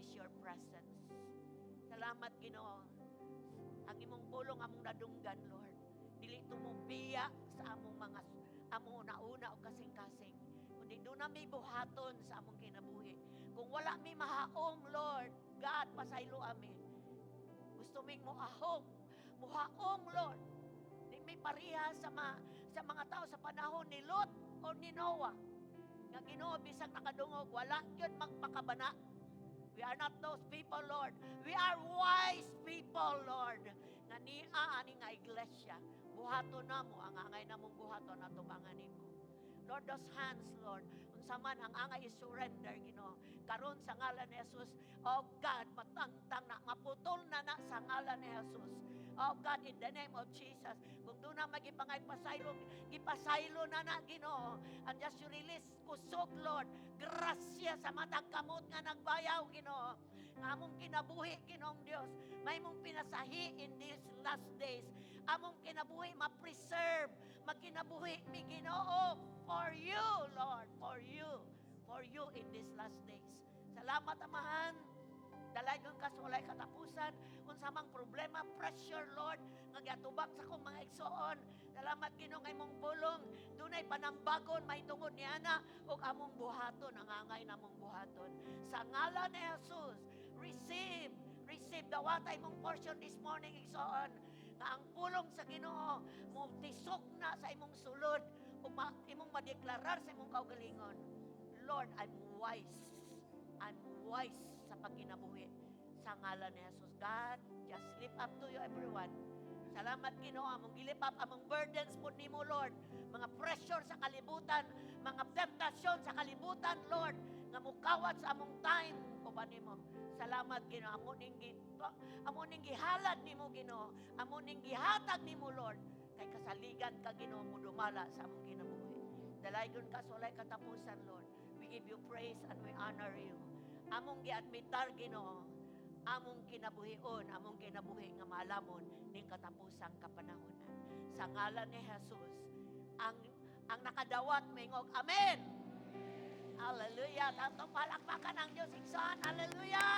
is your presence. Salamat, Ginoo. Ang imong pulong among nadunggan, Lord. Dili tumubiya sa among mga among una-una o kasing-kasing. Kundi duna mi buhaton sa among kinabuhi. Kung wala mi mahaom, Lord, God, pasaylo ami. Gusto ming muahong, muhaong, Lord. Di may pareha sa mga tao sa panahon ni Lot o ni Noah. Nga, Ginoo, bisag nakadungog, wala yun magpakabana. We are not those people, Lord. We are wise people, Lord. Nga niya ani nga iglesia. Buhaton namo ang angay namong buhaton atubangan nimo. Lord, those hands, Lord. Unsa man ang angay i-surrender, Ginoo. Karon sa ngalan ni Jesus, oh God, matangtang na, maputol na na sa ngalan ni Jesus. Oh God, in the name of Jesus, kung duna magipangay pasaylo, gipasaylo na na, Ginoo. And just you release kusog, Lord. Grasya sa matag kamot nga nagbayaw, Ginoo. Nga among kinabuhi, Ginoong Dios, may mong pinasahi in these last days. Among kinabuhi ma-preserve, magkinabuhi mi, Ginoo, for you, Lord, for you in these last days. Salamat, Amahan. Dalaygon ka sa walay katapusan. Unsa mang problema, pressure, Lord, nga giatubang sa akong mga igsoon. Salamat, Ginoo, nga imong pulong. Dunay panambagon mahitungod niana ug among buhaton ang angay namong buhaton. Sa ngalan ni Jesus, receive, receive, dawata imong portion this morning, igsoon. Nga ang pulong sa Ginoo mo tisok na sa imong sulod ug imong madeklarar sa imong kaugalingon. Lord, I'm wise. I'm wise sa pagkinabuhi. Sa ngalan ni Jesus. God, just lift up to you everyone. Salamat, Ginoo, among gilift up among burdens po nimo, Lord. Mga pressure sa kalibutan, mga temptasyon sa kalibutan, Lord, nga mukawat sa among time uban nimo. Salamat, Ginoo, amo ning gihalad nimo, Ginoo. Amo ning gihatag nimo, Lord. Kay kasaligan ka, Ginoo, mo dumala sa among kinabuhi. Dalaygon ka sa walay katapusan, Lord. We give you praise and we honor you. Among giadmitar, Ginoo, among kinabuhion, among kinabuhi nga maalamon ning katapusang kapanahonan. Sa ngalan ni Jesus, ang nakadawat moingog, "Amen." Hallelujah. Atong palakpakan ang Diyos, igsoon. Hallelujah.